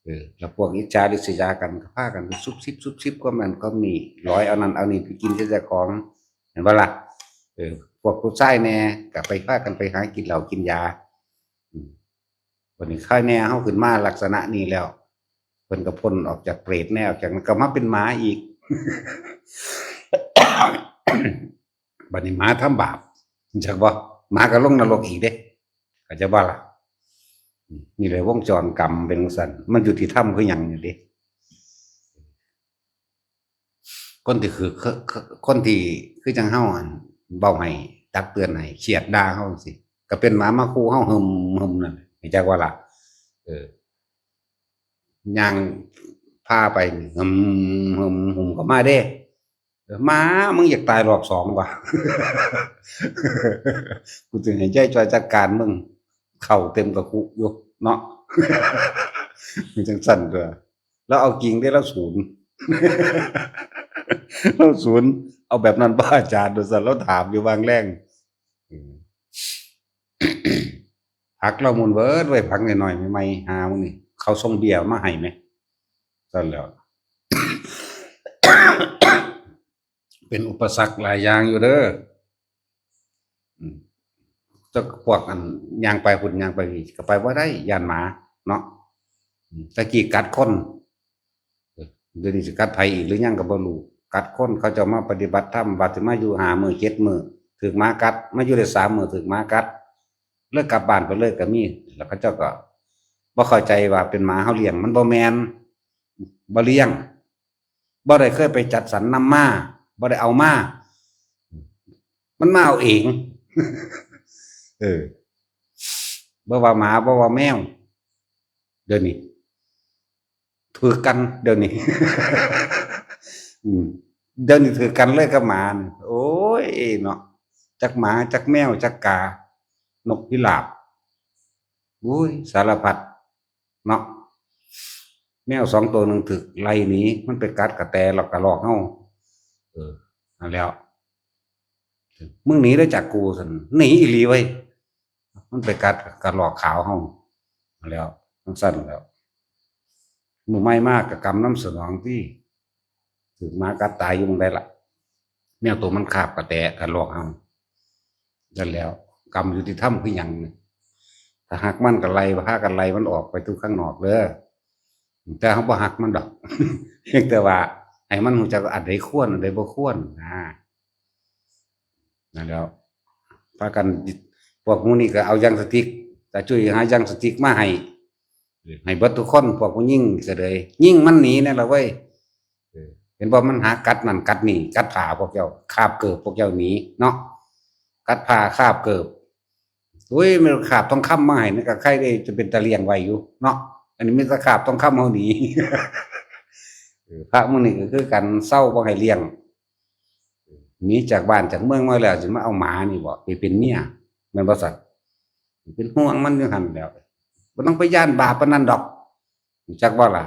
เออ แล้วพวกอิจฉาริษยากันก็พากันไปซุบซิบ ซุบซิบ ก็มันก็มี ลอยเอานั่นเอานี่ไปกินเจ้าของ เห็นบ่ล่ะ เออ พวกผู้ชายแน่ก็ไปพากันไปหากินเหล้ากินยา อืม วันนี้ใครแน่เฮาขึ้นมาลักษณะนี้แล้ว เพิ่นก็พ้นออกจากเปรตแน่ ออกจากนั้นก็มาเป็นหมาอีก บัดนี้หมาทำบาป จักบ่ หมาก็ลงนรกอีกเด้ เข้าใจบ่ล่ะ นี่แหละวงจรกรรมเป็นจั่งซั่น มันยุติธรรมคือหยังนี่เด้ คนที่คือ คือ คือ คนที่คือจั่งเฮาหั่น เว้าให้ ตักเตือนให้ เครียดด่าเฮาจั่งซี้ ก็เป็นหมามาคู่เฮาหึมๆ นั่น เข้าใจบ่ล่ะ เออ ย่างพาไปนี่ หึมๆ หึมเข้ามาเด้ เออ หมา มึงอยากตายรอบสองวะ กูจึงให้ยายจ่อยจัดการมึง เข้าเต็มกระคุอยู่เนาะ มันจั่งซั่นตัว แล้วเอาจริงได้ แล้วศูนย์ แล้วศูนย์ เอาแบบนั้นบ่อาจารย์ ว่าซั่น แล้วถามอยู่วางแรง อืม ผักเราหมุนเบิดไว้ ผักน้อยๆ ใหม่ๆ หามื้อนี้ เขาส่งเบียร์มาให้ไหม ซั่นแล้ว เป็นอุปสรรคหลายอย่างอยู่เด้อ อืม แต่พวกอันย่างไปพุ้นย่างไปพี้ก็ไปบ่ได้ ย้านหมาเนาะ อืม แต่กี้กัดคน เดี๋ยวนี้สิกัดไผอีกหรือยังก็บ่รู้ กัดคน เขาเจ้ามาปฏิบัติธรรม ว่าสิมาอยู่ห้ามื้อเจ็ดมื้อ ถืกหมากัด มาอยู่ได้สามมื้อ ถืกหมากัด เลยกลับบ้านไปเลยก็มี แล้วเขาเจ้าก็บ่เข้าใจว่าเป็นหมาเฮาเลี้ยง มันบ่แม่น บ่เลี้ยง บ่ได้เคยไปจัดสรรนำมา บ่ได้เอามา มันมาเอาเอง เออ บ่ว่าหมา บ่ว่าแมว เดี๋ยวนี้ ถืกกัน เดี๋ยวนี้ อืม เดี๋ยวนี้ถืกกันเลยกับหมานี่ โอ้ย เนาะ จักหมา จักแมว จักกา นกพิราบ อุ้ย สารพัด เนาะ แมวสองตัวหนึ่งถืกไล่หนี มันไปกัดกระแตหลอกกระรอกเฮา เออ นั่นแล้ว มึงหนีได้จากกูซั่น หนีอีหลีเว้ย มันไปกัดกระรอกขาวเฮา นั่นแล้ว จั่งซั่นแล้ว มื้อใหม่มากก็กำนำสนองติ ถืกหมากัดตายอยู่หม่องใดล่ะ แมวตัวมันคาบกระแตกระรอกเฮา นั่นแล้ว กรรมยุติธรรมคือหยังนี่ ถ้าฮักมันก็ไล่พากันไล่มันออกไปทุกข้างนอกเด้อ แต่เฮาบ่ฮักมันดอก เพียงแต่ว่าให้มันรู้จักว่าอันใดควร อันใดบ่ควรนะ นั่นแล้ว พากัน พวกหมู่นี้ก็เอายางสติ๊ก ตาจุ้ยหายางสติ๊กมาให้ ให้เบิดทุกคน พวกผู้หญิงก็เลย ยิงมันหนีแน่ละเว้ย เออ เห็นบ่ มันหากัดนั่นกัดนี่ กัดผ้าพวกเจ้า คาบเกิบพวกเจ้าหนีเนาะ กัดผ้าคาบเกิบ อุ้ย มันคาบทองคำมาให้ มันก็ใครได้จะเป็นตาเลี้ยงไว้อยู่เนาะ อันนี้มีแต่คาบทองคำเฮาหนี เออ พระหมู่นี้ก็คือกัน เซาบ่ให้เลี้ยง หนีจากบ้านจากเมืองมาแล้ว สิมาเอาหมานี่บ่ ไปเป็นเมีย แม่นบ่ซั่น เป็นห่วงมันอยู่หั่นแหล้ว บ่ต้องไปย้านบาปปานนั้นดอก รู้จักบ่ล่ะ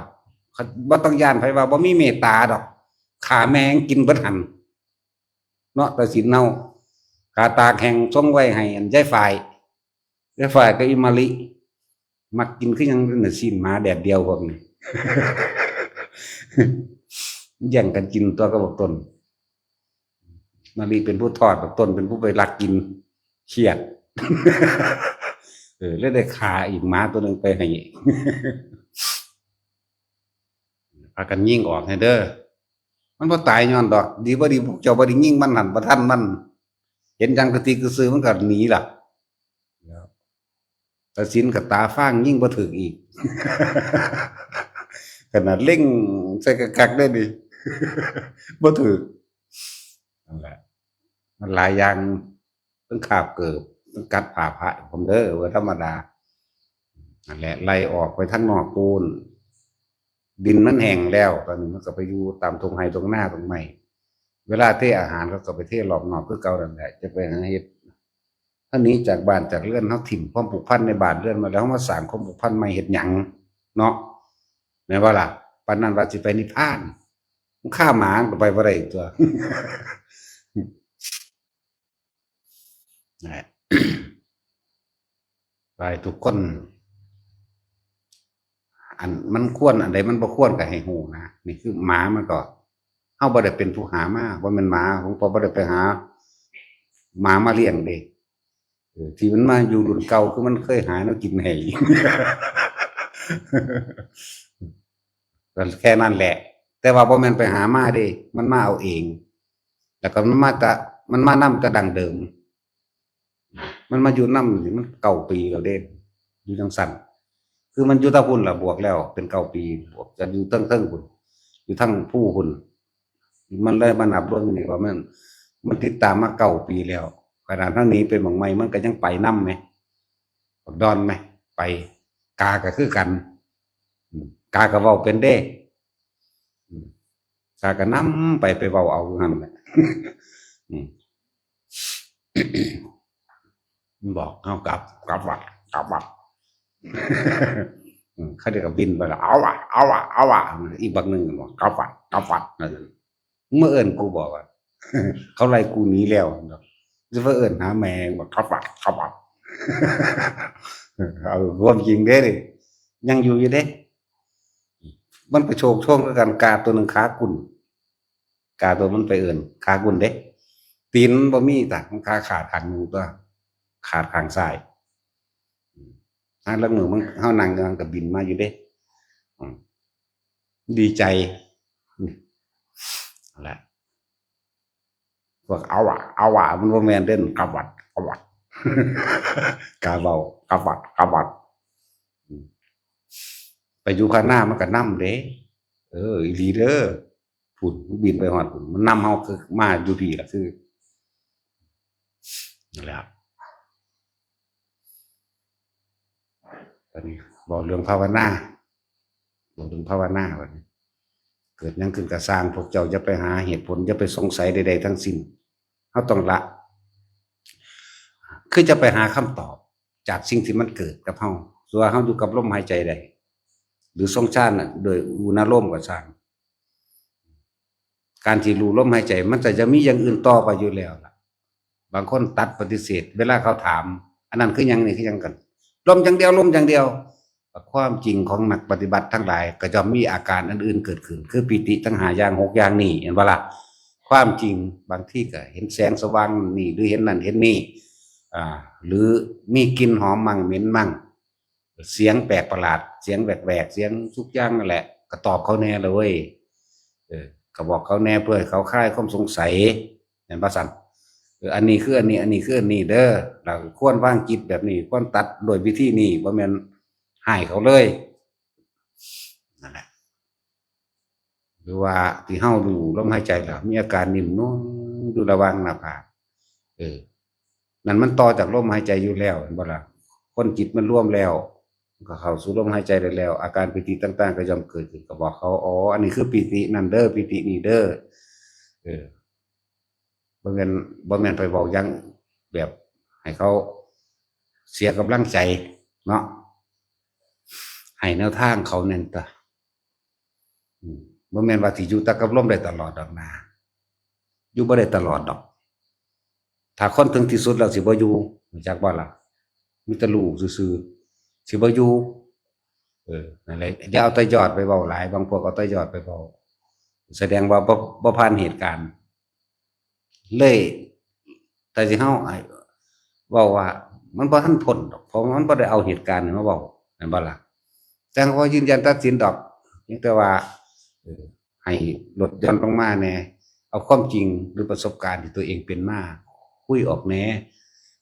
บ่ต้องย้านไผว่าบ่มีเมตตาดอก ฆ่าแม่งกินเบิดหั่น เนาะ แต่ศีลเฮา กาตากแห้งส่งไว้ให้อันยายฝ้าย ยายฝ้ายกับอีหม่าลิ มักกินคือหยัง เป็นน่ะ ซี้นหมาแดดเดียวพวกนี้ แย่งกันกินตัวกับบักต้น มะลิเป็นผู้ทอด บักต้นเป็นผู้ไปลักกิน เครียด เออ เลยได้ฆ่าอีกหมาตัวหนึ่งไปให้ พากันยิงออกให้เด้อ มันบ่ตายย้อนดอก ดีบ่ดีพวกเจ้าบ่ได้ยิงมันหั่น บ่ทันมัน เห็นจังกะติกกะซื่อมันก็หนีล่ะ แล้วตาสินกับตาฟางยิงบ่ถืกอีก ขนาดเล็งใส่กะกักได้ดิ บ่ถืก นั่นแหละ มันหลายอย่าง ทั้งคาบเกิบ ทั้งกัดผ้าพระผมเด้อ ว่าธรรมดา นั่นแหละ ไล่ออกไปทางนอกปูน ดินมันแห้งแล้ว ตอนนี้มันก็ไปอยู่ตามทุ่งไร่ทุ่งนาทุ่งไม้ เวลาเทอาหารเขาก็ไปเทรอบนอกคือเก่านั่นแหละ จะไปหาเฮ็ด ถ้าหนีจากบ้านจากเรือน เฮาถิ่มความผูกพันในบ้านเรือนมาแล้ว เฮามาสร้างความผูกพันใหม่เฮ็ดหยัง เนาะ แม่นบ่ล่ะ ปานนั้นว่าสิไปนิพพาน มันฆ่าหมามันก็ไปบ่ได้อีกตัว นะ ไปทุกคน อันมันควร อันใดมันบ่ควรก็ให้ฮู้นะ นี่คือหมามันก็ เฮาบ่ได้เป็นผู้หามา บ่แม่นหมา หลวงพ่อบ่ได้ไปหาหมามาเลี้ยงเด้ เออ ที่มันมาอยู่รุ่นเก่าคือมันเคยหาแนวกินให้ ก็แค่นั้นแหละ แต่ว่าบ่แม่นไปหามาเด้ มันมาเอาเอง แล้วก็มันมาแต่ มันมานำแต่ดั้งเดิม มันมาอยู่นำนี่มันเก้าปีแล้วเด้ อยู่จังซั่น คือมันอยู่ทางพุ้นล่ะ บวกแล้วเป็นเก้าปี บวกจะอยู่เทิงๆพุ้น อยู่ทางภูพุ้น มันเลยมานับเบิ่งนี่ว่ามัน มันติดตามมาเก้าปีแล้ว ขนาดทางนี้เป็นหม่องใหม่มันก็ยังไปนำแหม บักดอนแหม ไป กาก็คือกัน อืม กาก็เว้าเป็นเด้ อืม กาก็นำไป ไปเว้าเอาอยู่หั่นแหละ อืม มันบอกเฮากลับ กลับวัด กลับวัด อืม เขาเดี๋ยวก็บินไปแล้ว เอาวะ เอาวะ เอาวะ อีกบักหนึ่งบอก กลับวัด กลับวัด นั่นน่ะ เมื่อเอิ้นกูบอกว่า เขาไล่กูหนีแล้ว จะมาเอิ้นหาแม่งบอก กลับวัด กลับวัด เอาความจริงเด้นี่ ยังอยู่อยู่เด้ มันไปโชกช่วงกัน กาตัวหนึ่งขากุ่น กาตัวมันไปเอิ้นขากุ่นเด้ ตีนมันบ่มี แต่มันขาขาดข้างหนึ่งตัว ขาดข้างซ้าย อืม หาลางมื้อมัน เฮานั่งอยู่ มันก็บินมาอยู่เด้ อืม ดีใจ อืม นั่นแหละ พวกเอาอะ เอาอะ มันบ่แม่นเด้ กลับวัด กลับวัด กาเว้า กลับวัด กลับวัด อืม ไปอยู่ข้างหน้ามันก็นำเด้ เออ อีหลีเด้อ พุ้น มันบินไปฮอดพุ้น มันนำเฮาคือมาอยู่พี้ล่ะ คือ นั่นแหละ ตอนนี้บอกเรื่องภาวนา บอกเรื่องภาวนาบัดนี้ เกิดหยังขึ้นก็ซ่าง พวกเจ้าอย่าไปหาเหตุผล อย่าไปสงสัยใดๆทั้งสิ้น เฮาต้องละ คือจะไปหาคำตอบจากสิ่งที่มันเกิดกับเฮา ส่วนเฮาอยู่กับลมหายใจใด หรือทรงฌานน่ะ โดยอุณาโลมก็ซ่าง การที่รู้ลมหายใจ มันก็จะมีอย่างอื่นต่อไปอยู่แล้วล่ะ บางคนตัดปฏิเสธ เวลาเขาถาม อันนั้นคือหยัง นี่คือหยังกัน ลมอย่างเดียว ลมอย่างเดียว ความจริงของนักปฏิบัติทั้งหลาย ก็ย่อมมีอาการอันอื่นเกิดขึ้น คือปีติทั้งห้าอย่าง หกอย่างนี่ เห็นบ่ล่ะ ความจริงบางทีก็เห็นแสงสว่างนี่ หรือเห็นนั่นเห็นนี่ อ่า หรือมีกลิ่นหอมมั่งเหม็นมั่ง เสียงแปลกประหลาด เสียงแหวกๆ เสียงทุกอย่างนั่นแหละ ก็ตอบเขาแน่เลย เออ ก็บอกเขาแน่เพื่อให้เขาคลายความสงสัย เห็นบ่ซั่น เออ อันนี้คืออันนี้ อันนี้คืออันนี้เด้อ แล้วควรวางจิตแบบนี้ ควรตัดด้วยวิธีนี้ บ่แม่นฮ้ายเขาเลย นั่นแหละ หรือว่าที่เฮารู้ลมหายใจแล้ว มีอาการนิ่มนวลอยู่ระหว่างหน้าผาก เออ นั่นมันต่อจากลมหายใจอยู่แล้ว เห็นบ่ล่ะ คนจิตมันรวมแล้ว ก็เข้าสู่ลมหายใจได้แล้ว อาการปีติต่างๆ ก็ย่อมเกิดขึ้น ก็บอกเขา อ๋อ อันนี้คือปีตินั่นเด้อ ปีตินี่เด้อ เออ บ่แม่น บ่แม่นไปบอกอย่างแบบให้เขาเสียกำลังใจเนาะ ให้แนวทางเขาแน่นตะ อืม บ่แม่นว่าสิอยู่แต่กับลมได้ตลอดดอกนา อยู่บ่ได้ตลอดดอก ถ้าคนถึงที่สุดแล้วสิบ่อยู่ รู้จักบ่ล่ะ มีแต่รู้ซื่อ สิบ่อยู่ เออ นั่นแหละ อย่าเอาแต่ยอดไปเว้าหลาย บางพวกเอาแต่ยอดไปเว้า แสดงว่าบ่ บ่ผ่านเหตุการณ์ เลย แต่สิเฮา ไอ้ เว้าว่า มันบ่ทันพ้นดอก เพราะมันบ่ได้เอาเหตุการณ์มาเว้า แม่นบ่ล่ะ? จั่งว่ายืนยันตัดสินดอก เพียงแต่ว่า เออ ให้ลดหย่อนลงมาแหน่ เอาความจริงหรือประสบการณ์ที่ตัวเองเป็นมา คุยออกแหน่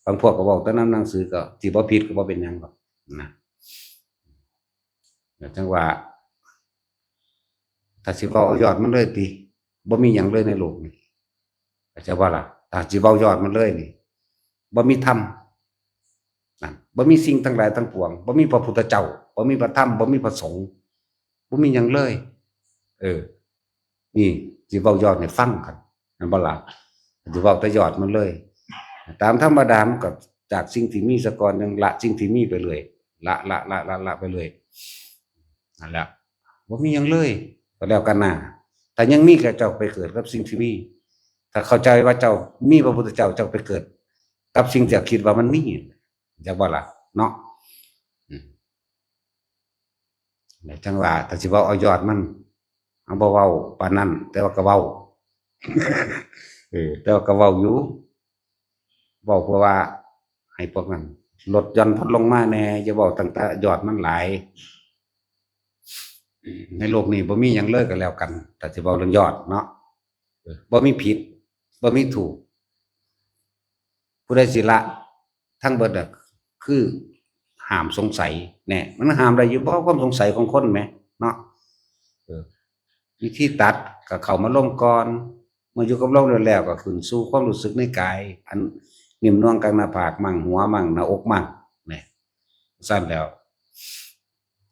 บางพวกก็เว้าแต่นำหนังสือ ก็สิบ่ผิดก็บ่เป็นหยังดอกนะ แต่จั่งว่า ถ้าสิเว้าเอายอดมันเลยติ บ่มีหยังเลยในโลกนี้ เข้าใจบ่ล่ะ? ถ้าสิเว้ายอดมันเลยนี่ บ่มีธรรม นั่น บ่มีสิ่งทั้งหลายทั้งปวง บ่มีพระพุทธเจ้า บ่มีพระธรรม บ่มีพระสงฆ์ บ่มีหยังเลย เออ นี่สิเว้ายอดให้ฟังกัน แม่นบ่ล่ะ? สิเว้าแต่ยอดมันเลย ตามธรรมดามันก็จากสิ่งที่มีซะก่อน จั่งละสิ่งที่มีไปเรื่อย ละ ละ ละ ละ ละไปเรื่อย นั่นแหละ บ่มีหยังเลย ก็แล้วกันนะ ถ้ายังมีก็เจ้าไปเกิดกับสิ่งที่มี ถ้าเข้าใจว่าเจ้ามีพระพุทธเจ้า เจ้าไปเกิดกับสิ่งที่คิดว่ามันมี จักบ่ล่ะ เนาะ อืม แล้วจั่งว่า ถ้าสิเว้าเอายอดมัน เฮาบ่เว้าปานนั้น แต่ว่าก็เว้า เออ แต่ว่าก็เว้าอยู่ เว้าเพื่อว่าให้พวกนั้นลดหย่อนผ่อนลงมาแหน่ อย่าเว้าตั้งแต่ยอดมันหลาย ในโลกนี้บ่มีหยังเลยก็แล้วกัน ถ้าสิเว้าเรื่องยอดเนาะ เออ บ่มีผิด บ่มีถูก ผู้ใดสิละทั้งเบิดน่ะ คือห้ามสงสัยแหน่ มันห้ามได้อยู่บ่ ความสงสัยของคนแหมเนาะ เออ วิธีตัดก็เข้ามาลมก่อน เมื่ออยู่กับลมแล้ว ก็ขึ้นสู่ความรู้สึกในกาย อันนิ่มนวลกลางหน้าผากมั่ง หัวมั่ง หน้าอกมั่ง แหน่ ซั่นแล้ว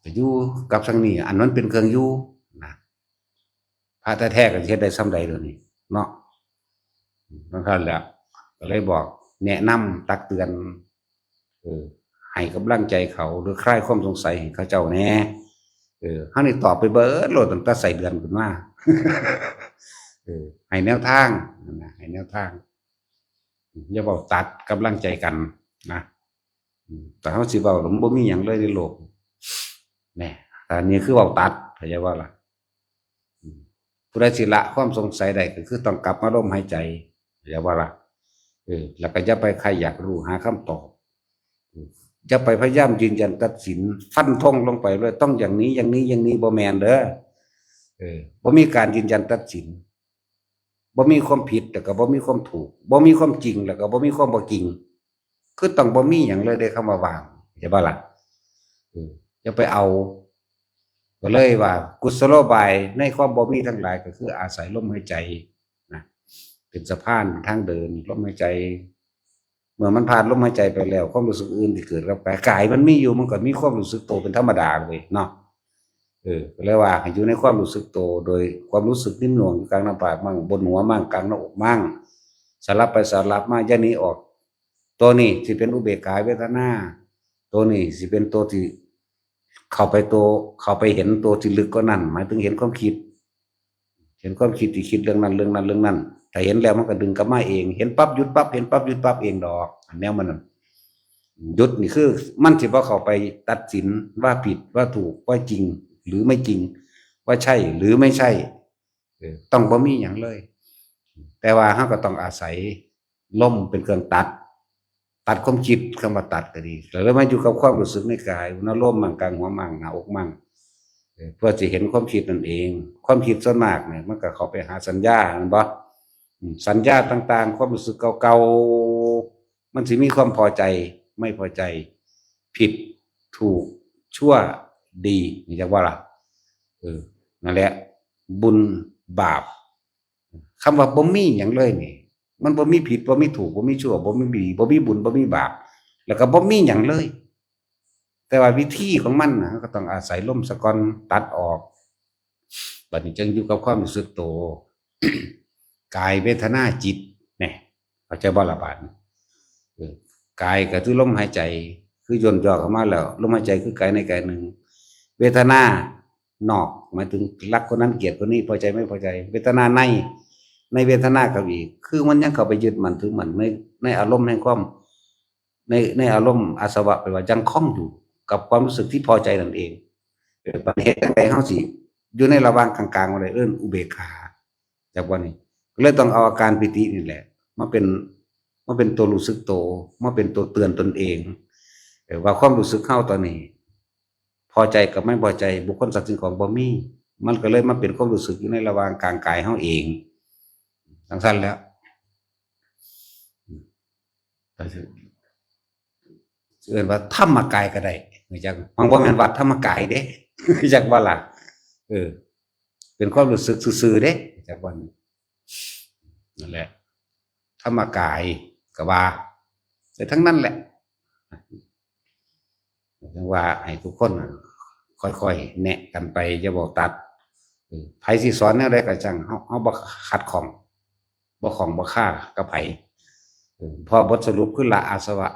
ก็อยู่กับทางนี้ อันนั้นเป็นเครื่องอยู่นะ พระแท้ๆก็สิเฮ็ดได้ส่ำใดเดี๋ยวนี้เนาะ นั่นแหละ ก็เลยบอก แนะนำ ตักเตือน เออ ให้กำลังใจเขา หรือคลายความสงสัยให้เขาเจ้าแหน่ เออ เฮานี่ตอบไปเบิดโลด ตั้งแต่ไส้เดือนขึ้นมา เออ ให้แนวทางนะ ให้แนวทาง อย่าเว้าตัดกำลังใจกันนะ อืม แต่เฮาสิเว้าแล้วมันบ่มีหยังเลยในโลก แหน่ แต่อันนี้คือเว้าตัด เข้าใจบ่ล่ะ? อืม ผู้ใดสิละความสงสัยได้ก็คือต้องกลับมาลมหายใจ เข้าใจบ่ล่ะ? เออ แล้วก็อย่าไปใคร่อยากรู้หาคำตอบ อืม อย่าไปพยายามยืนยันตัดสินฟันธงลงไปเลย ต้องอย่างนี้ อย่างนี้ อย่างนี้ บ่แม่นเด้อ เออ บ่มีการยืนยันตัดสิน บ่มีความผิด แล้วก็บ่มีความถูก บ่มีความจริง แล้วก็บ่มีความบ่จริง คือต้องบ่มีหยังเลยเด้ คำว่าว่าง เข้าใจบ่ล่ะ? เออ อย่าไปเอา ก็เลยว่ากุศโลบายในความบ่มีทั้งหลายก็คืออาศัยลมหายใจนะ เป็นสะพานทางเดิน ลมหายใจ เมื่อมันผ่านลมหายใจไปแล้ว ความรู้สึกอื่นที่เกิดกับกาย กายมันมีอยู่ มันก็มีความรู้สึกโตเป็นธรรมดาเลยเนาะ เออ ก็เลยว่าให้อยู่ในความรู้สึกโต โดยความรู้สึกนิ่มนวลอยู่กลางหน้าผากมั่ง บนหัวมั่ง กลางหน้าอกมั่ง สลับไปสลับมา อย่าหนีออก ตัวนี้สิเป็นอุเบกขาเวทนา ตัวนี้สิเป็นตัวที่เข้าไปตัว เข้าไปเห็นตัวที่ลึกกว่านั้น หมายถึงเห็นความคิด เห็นความคิดที่คิดเรื่องนั้น เรื่องนั้น เรื่องนั้น ถ้าเห็นแล้วมันก็ดึงกลับมาเอง เห็นปั๊บหยุดปั๊บ เห็นปั๊บหยุดปั๊บเองดอก อันแนวมันน่ะ หยุดนี่คือมันสิบ่เข้าไปตัดสินว่าผิดว่าถูก ว่าจริงหรือไม่จริง ว่าใช่หรือไม่ใช่ เออ ต้องบ่มีหยังเลย แต่ว่าเราก็ต้องอาศัยลมเป็นเครื่องตัด ตัดความคิด คำว่าตัดก็ดี แล้วมาอยู่กับความรู้สึกในกาย อุณาโลมมั่ง กลางหัวมั่ง หน้าอกมั่ง เออ เพื่อจะเห็นความคิดนั่นเอง ความคิดส่วนมากเนี่ยมันก็เข้าไปหาสัญญา แม่นบ่? อืม สัญญาต่างๆ ความรู้สึกเก่าๆ มันสิมีความพอใจ ไม่พอใจ ผิด ถูก ชั่ว ดี นี่จักว่าล่ะ? เออ นั่นแหละ บุญบาป คำว่าบ่มีหยังเลยนี่ มันบ่มีผิด บ่มีถูก บ่มีชั่ว บ่มีดี บ่มีบุญ บ่มีบาป แล้วก็บ่มีหยังเลย แต่ว่าวิธีของมันน่ะ เราก็ต้องอาศัยลมซะก่อนตัดออก บัดนี้จึงอยู่กับความรู้สึกโต กาย เวทนา จิต แหน่ เข้าใจบ่ล่ะบาดนี้? เออ กายก็คือลมหายใจ คือย่นย่อเข้ามาแล้ว ลมหายใจคือกายในกายหนึ่ง เวทนานอก หมายถึงรักคนนั้นเกลียดคนนี้ พอใจไม่พอใจ เวทนาใน ในเวทนาก็อีก คือมันยังเข้าไปยึดมั่นถือมั่นใน ในอารมณ์แห่งความ ใน ในอารมณ์อาสวะ แปลว่ายังคล้องอยู่ กับความรู้สึกที่พอใจนั่นเอง เออ บัดนี้เฮ็ดจั่งใดเฮาสิอยู่ในระหว่างกลางๆ บ่ได้ เอิ้นอุเบกขา จากวันนี้ ก็เลยต้องเอาอาการปีตินี่แหละ มาเป็น มาเป็นตัวรู้สึกโต มาเป็นตัวเตือนตนเอง เออ ว่าความรู้สึกเฮาตอนนี้ พอใจกับไม่พอใจ บุคคลสัตว์สิ่งของบ่มี มันก็เลยมาเป็นความรู้สึกอยู่ในระหว่างกลางกายเฮาเอง จั่งซั่นแหล้ว ก็สิ สิเอิ้นว่าธรรมกายก็ได้ รู้จัก มันบ่แม่นวัดธรรมกายเด้ รู้จักบ่ล่ะ เออ เป็นความรู้สึกซื่อๆ เด้ รู้จักบ่ นั่นแหละ ธรรมกายก็ว่า แต่ทั้งนั้นแหละ จั่งว่าให้ทุกคนน่ะ ค่อยๆ แนะกันไป อย่าเว้าตัด เออ ไผสิสอนแนวใดก็ช่าง เฮา เฮาบ่ขัดข้อง บ่ข้องบ่คากับไผ เออ เพราะบทสรุปคือละอาสวะ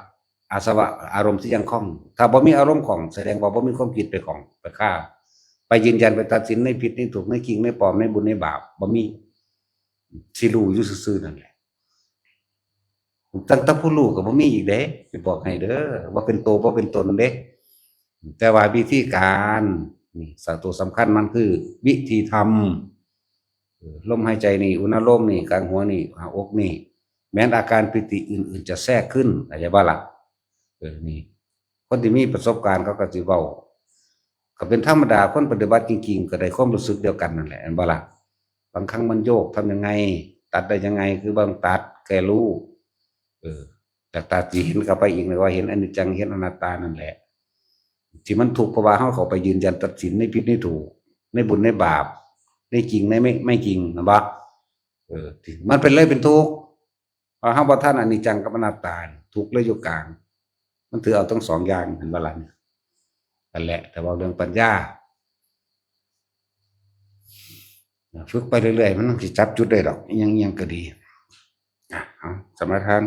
อาสวะอารมณ์ที่ยังคล้อง ถ้าบ่มีอารมณ์คล้อง แสดงว่าบ่มีความคิดไปคล้อง ไปคา ไปยืนยัน ไปตัดสินในผิดในถูก ในจริงในปลอม ในบุญในบาป บ่มี สิรู้อยู่ซื่อๆ นั่นแหละ ตั้งแต่ผู้รู้ก็บ่มีอีกเด้ สิบอกให้เด้อ ว่าเป็นโตบ่เป็นตนเด้ แต่ว่าวิธีการ นี่ ตัวสำคัญมันคือวิธีทำ เออ ลมหายใจนี่ อุณาโลมนี่ กลางหัวนี่ หน้าอกนี่ แม้นอาการปีติอื่นๆ จะแทรกขึ้น เข้าใจบ่ล่ะ เออ นี่ คนที่มีประสบการณ์เขาก็สิเว้า ก็เป็นธรรมดา คนปฏิบัติจริงๆ ก็ได้ความรู้สึกเดียวกันนั่นแหละ เห็นบ่ล่ะ บางครั้งมันโยก ทำยังไง ตัดได้ยังไง คือบางตัด แค่รู้ เออ จากตาที่เห็นเข้าไปอีกนะ ว่าเห็นอนิจจัง เห็นอนัตตานั่นแหละ ที่มันทุกข์เพราะว่าเฮาเข้าไปยืนยันตัดสินในผิดในถูก ในบุญในบาป ในจริงในไม่ ไม่จริง เห็นบ่ เออ ที่มันเป็นเลยเป็นทุกข์ เพราะเฮาบ่ทันอนิจจังกับอนัตตา ทุกข์เลยอยู่กลาง มันถือเอาทั้งสองอย่าง เห็นบ่ล่ะเนี่ย นั่นแหละ แต่ว่าเรื่องปัญญา ฝึกไปเรื่อยๆ มันสิจับจุดได้ดอก อิหยังๆ ก็ดี อ่ะ เอา สมาทาน